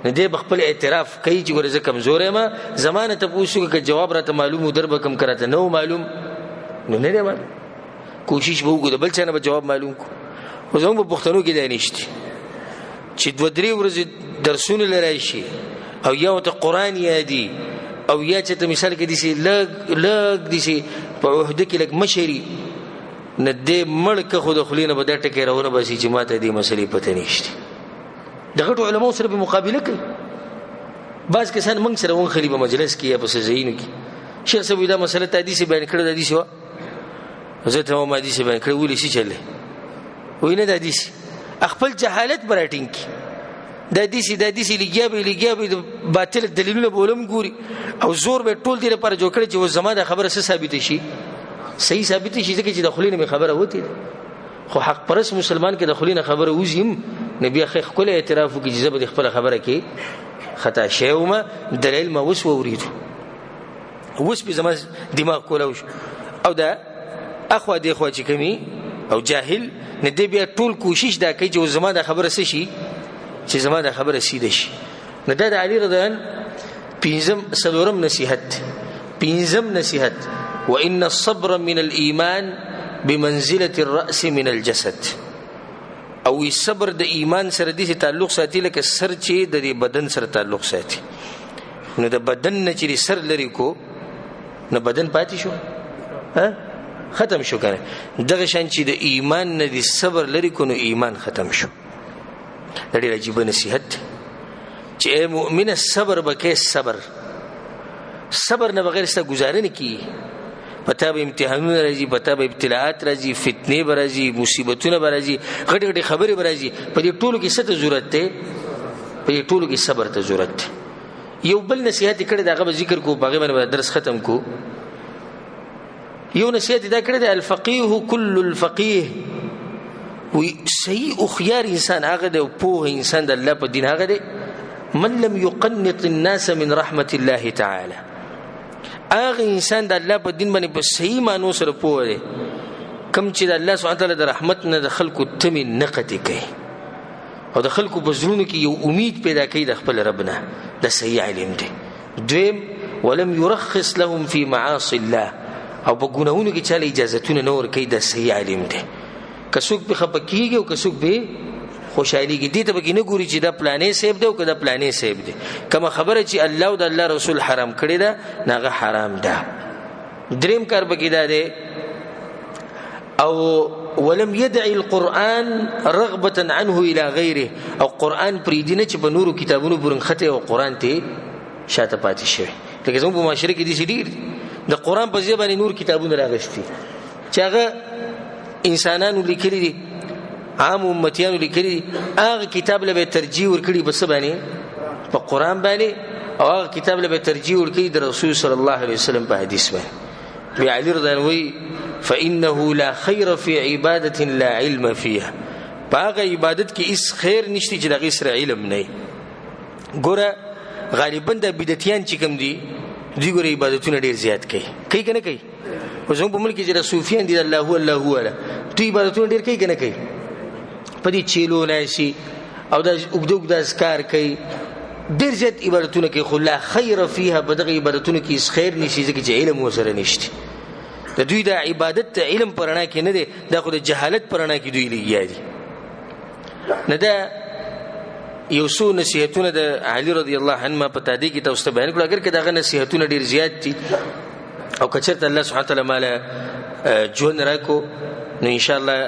نو دی به خپل اعتراف کوي چې ګوره زه کمزوری یم، زما نه تپوس وکړه که جواب راته معلوم و در به کړم، که راته نه و معلوم نو نه دی معلوم، کوشش به وکړو د بل چا نه به جواب معلوم کړو. خو زموږ په پښتنو کې دا نشته چې دوه درې ورځې درسونه له راشي او یا ورته قرآن یادي او یا چې ته مثال کې داسې لږ لږ داسې په عهده کې لږ مشري، نه دې مړ که خو د خولې نه به دا ټکی راونه باسي چې ما ته دې مسلې پته نشته. د غټو علماو سره به مقابله کوي. بعض کسان موږ سره ونښلي په مجلس کې یا په څه ځایونو کې، شیخ صاحب دا مسله ته داسې بیان کړې ده، داسې وه، زه ته ما داسې بیان کړې، ولې څه چلې؟ وایي نه دا داسې خپل جهالت به راټینګ کړي، دا داسې دا داسې لګیا به لګیا به د باطل دلیلونه به ولم ګوري او زور به ټول دې لپاره جوړ کړي چې اوس زما دا خبره څه ثابته شي، صحیح ثابته شي، ځکه چې د خولې نه مې خبره وتې ده. خو حق پرست مسلمان کې د خولې نه خبره وځي هم، نو بیا ښه ښکلی اعتراف وکړي چې زه به د خپله خبره کې خطا شوی وم، دلیل ما اوس واورېدو، اوس پې زما دماغ کولاو شو. او دا اخوا دې خوا چې کومي او جاهل نه دی بیا ټول کوشش دا کوي چې اوس زما دا خبره څه شي، چې زما دا خبره سیده شي. نو دا د علي رضی الله عنه پنځم څلورم نصیحت، پنځم نصیحت، وإن الصبر من الإيمان بمنزلة الرأس من الجسد. او صبر د ایمان سره داسې تعلق ساتي لکه سر چې د دې بدن سره تعلق ساتي. نو د بدن نه چې سر لرې کو نو بدن پاتې شو، ها ختم شو کنه. دغه شان چې د ایمان نه د صبر لرې کو نو ایمان ختم شو. دا ډېر عجیبه نصیحت دی چې ای مؤمنه صبر به کوې، صبر، صبر نه بغیر ستا ګزاره نه کېږي. په تا به امتحانونه راځي، په تا به ابتلاعات راځي، فتنې به راځي، مصیبتونه به راځي، غټې غټې خبرې به راځي. په دې ټولو کې څه ته ضرورت دی؟ په دې ټولو کې صبر ته ضرورت دی. یو بل نصیحت یې کړی دی، هغه به ذکر کړو، په هغې باندې به درس ختم کړو. یو نصیحت یې دا کړی دی، الفقیه کل الفقیه، وی صحیح هوښیار انسان هغه دی او پوه انسان د الله په دین هغه دی، من لم يقنط الناس من رحمة الله تعالی. هغه انسان د الله په دین باندې په صحیح معنو سره پوه دی کوم چې د الله سبحانه وتعالی د رحمت نه د خلکو تمې نه قطع کوي او د خلکو په زړونو کې یو امید پیدا کوي د خپل رب نه، دا صحیح عالم دی. دویم، ولم يرخص لهم في معاصي الله، او په ګناهونو کې چاله اجازتونه نه ورکوي، دا صحیح عالم دی. که څوک پرې خفه کېږي او که څوک پرې خوشحالېږي، دې ته پکې نه ګوري چې دا پلانې صاحب دی او که دا پلانې صاحب دی. کومه خبره چې الله او د الله رسول حرام کړې ده نو هغه حرام ده. دریم کار پکې دا دی، او ولم يدع القرآن رغبة عنه إلى غيره، او قرآن پرېږدي نه چې په نورو کتابونو پورې نښتی او قرآن ته شاته پاتې شوی. لکه زموږ په معاشره کې داسې ډېر دي، د قرآن په ځای باندې نور کتابونه راغستي چې هغه انسانانو لیکلي دي، عام امتیانو لیکلي دي، هغه کتاب له به یې ترجیح ورکړي په څه باندې؟ په قرآن باندې، او هغه کتاب له به یې ترجیح ورکړي د رسول صلی الله علیه وسلم په حدیث باندې. بیا علی رضی الله عنه وایي فإنه لا خیر فی عبادة لا علم فیها، په هغه عبادت کې هیڅ خیر نشته چې د هغې سره علم نه وي. ګوره غالبا دا بدعتیان چې کوم دي دوی ګوره عبادتونه ډېر زیات کوي، کوي که نه کوي؟ خو زموږ په ملک کې چې دا صوفیان دي، الله هو الله هو والا، دوی عبادتونه ډېر کوي که نه کوي؟ په دې چیلو ناسي او دا اوږده اوږده اذکار کوي، ډېر زیات عبادتونه کوي، خو لا خیر فیها، په دغه عبادتونو کې هیڅ خیر نشي، ځکه چې علم ورسره نشته. د دوی دا عبادت د علم په رڼا کې نه دی، دا خو د جهالت په رڼا کې دوی لګیا دي. نه دا یو څو نصیحتونه د علي رضی الله عنه ما په تادې کې تاسو ته بیان کړو، اګر که د هغه نصیحتونه ډېر زیات دي، او که چېرته الله سبحانه وتعالی ماله ژوند راکړو نو انشاءالله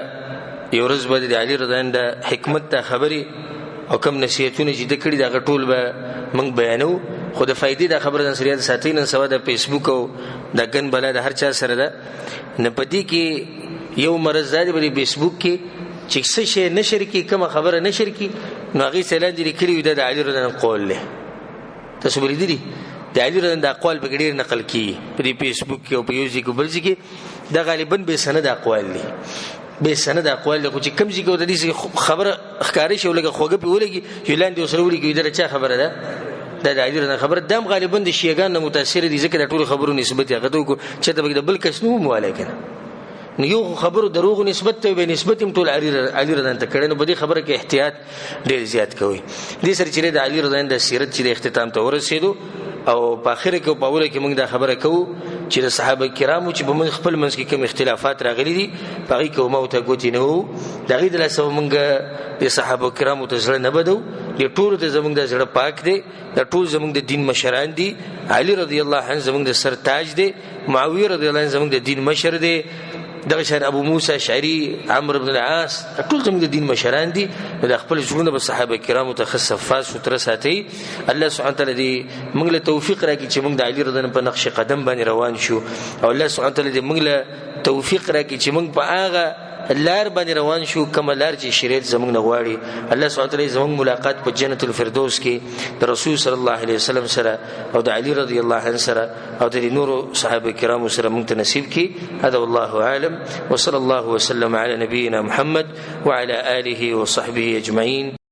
یو ورځ به د علي رضی الله عنه د حکمت ته خبرې او کوم نصیحتونه چې ده کړي د هغه ټول به موږ بیانوو. خو د فایدې دا خبره ځان سره یاد ساتئ، نن سبا د فیسبوک او د ګن بلا د هر چا سره ده، نه په دې کې یو مرض دا دی په دې فیسبوک کې چې څه شی نشر کړي، کومه خبره نشر کړي، نو هغې څه لاندې لیکلي وي دا د علي رضی الله عنه قول دی. تاسو به لیدلي د علي رضی الله عنه د اقوال پکې ډېر نقل کېږي په دې فیسبوک کې او په یو ځای کې بل ځای کې، دا غالبا بې سنده اقوال دي، بې سنده اقوال دي. خو چې کوم ځای کې ورته داسې خبره ښکاره شي او لږه خوږه پرې ولګي، چې لاندې ورسره ولیکي دا د چا خبره ده؟ دا د علي رضی الله خبره. دا هم غالبا د شیعهګانو نه متاثر دي، ځکه د ټولو خبرو نسبت یې هغه ته وکړو، چېرته پکې د بل کس نوم هم والی که نه. نو یو خو خبرو دروغو نسبت ته به نسبت هم ټول علي رضی الله ته کړي، نو په دې خبره کې احتیاط ډېر زیات کوي. دې سره چې د علي رضی الله د سیرت چې د اختتام ته ورسېدو، او په اخره کې او په اوله کې موږ دا خبره کوو چې د صحابه کرامو چې په موږ خپل منځ کې کوم اختلافات راغلي دي په هغې کې ما ته ګوتې نه وو، د هغې د لاسه موږ د صحابه کرامو ته زړه نه بدو، د ټولو ته زموږ د زړه پاک دی، دا ټول زموږ د دین مشران دي. علي رضی الله عنه زموږ د سر تاج دی، معاویه رضی الله عنه زموږ د دین مشر دی، دغه شان ابو موسی اشعري، عمرو بن العاص، ټول زموږ د دین مشران دي. نو د خپل زړونه به صحابه کرامو ته ښه صفا سوتره ساتي. الله سبحانه وتعالی دې موږ له توفیق راکړي چې موږ د علي رضی الله عنه په نقش قدم باندې روان شو، او الله سبحانه وتعالی دې موږ له توفیق راکړي چې موږ په هغه لار باندې روان شو کومه لار چې شریعت زموږ نه غواړي. الله سبحانه وتعالی زموږ ملاقات په جنت الفردوس کې د رسول صلی الله علیه وسلم سره او د علي رضی الله عنه سره او د نورو صحابه کرامو سره موږ ته نصیب کړي. هذا والله اعلم، وصلى الله وسلم على نبينا محمد وعلى آله وصحبه اجمعين.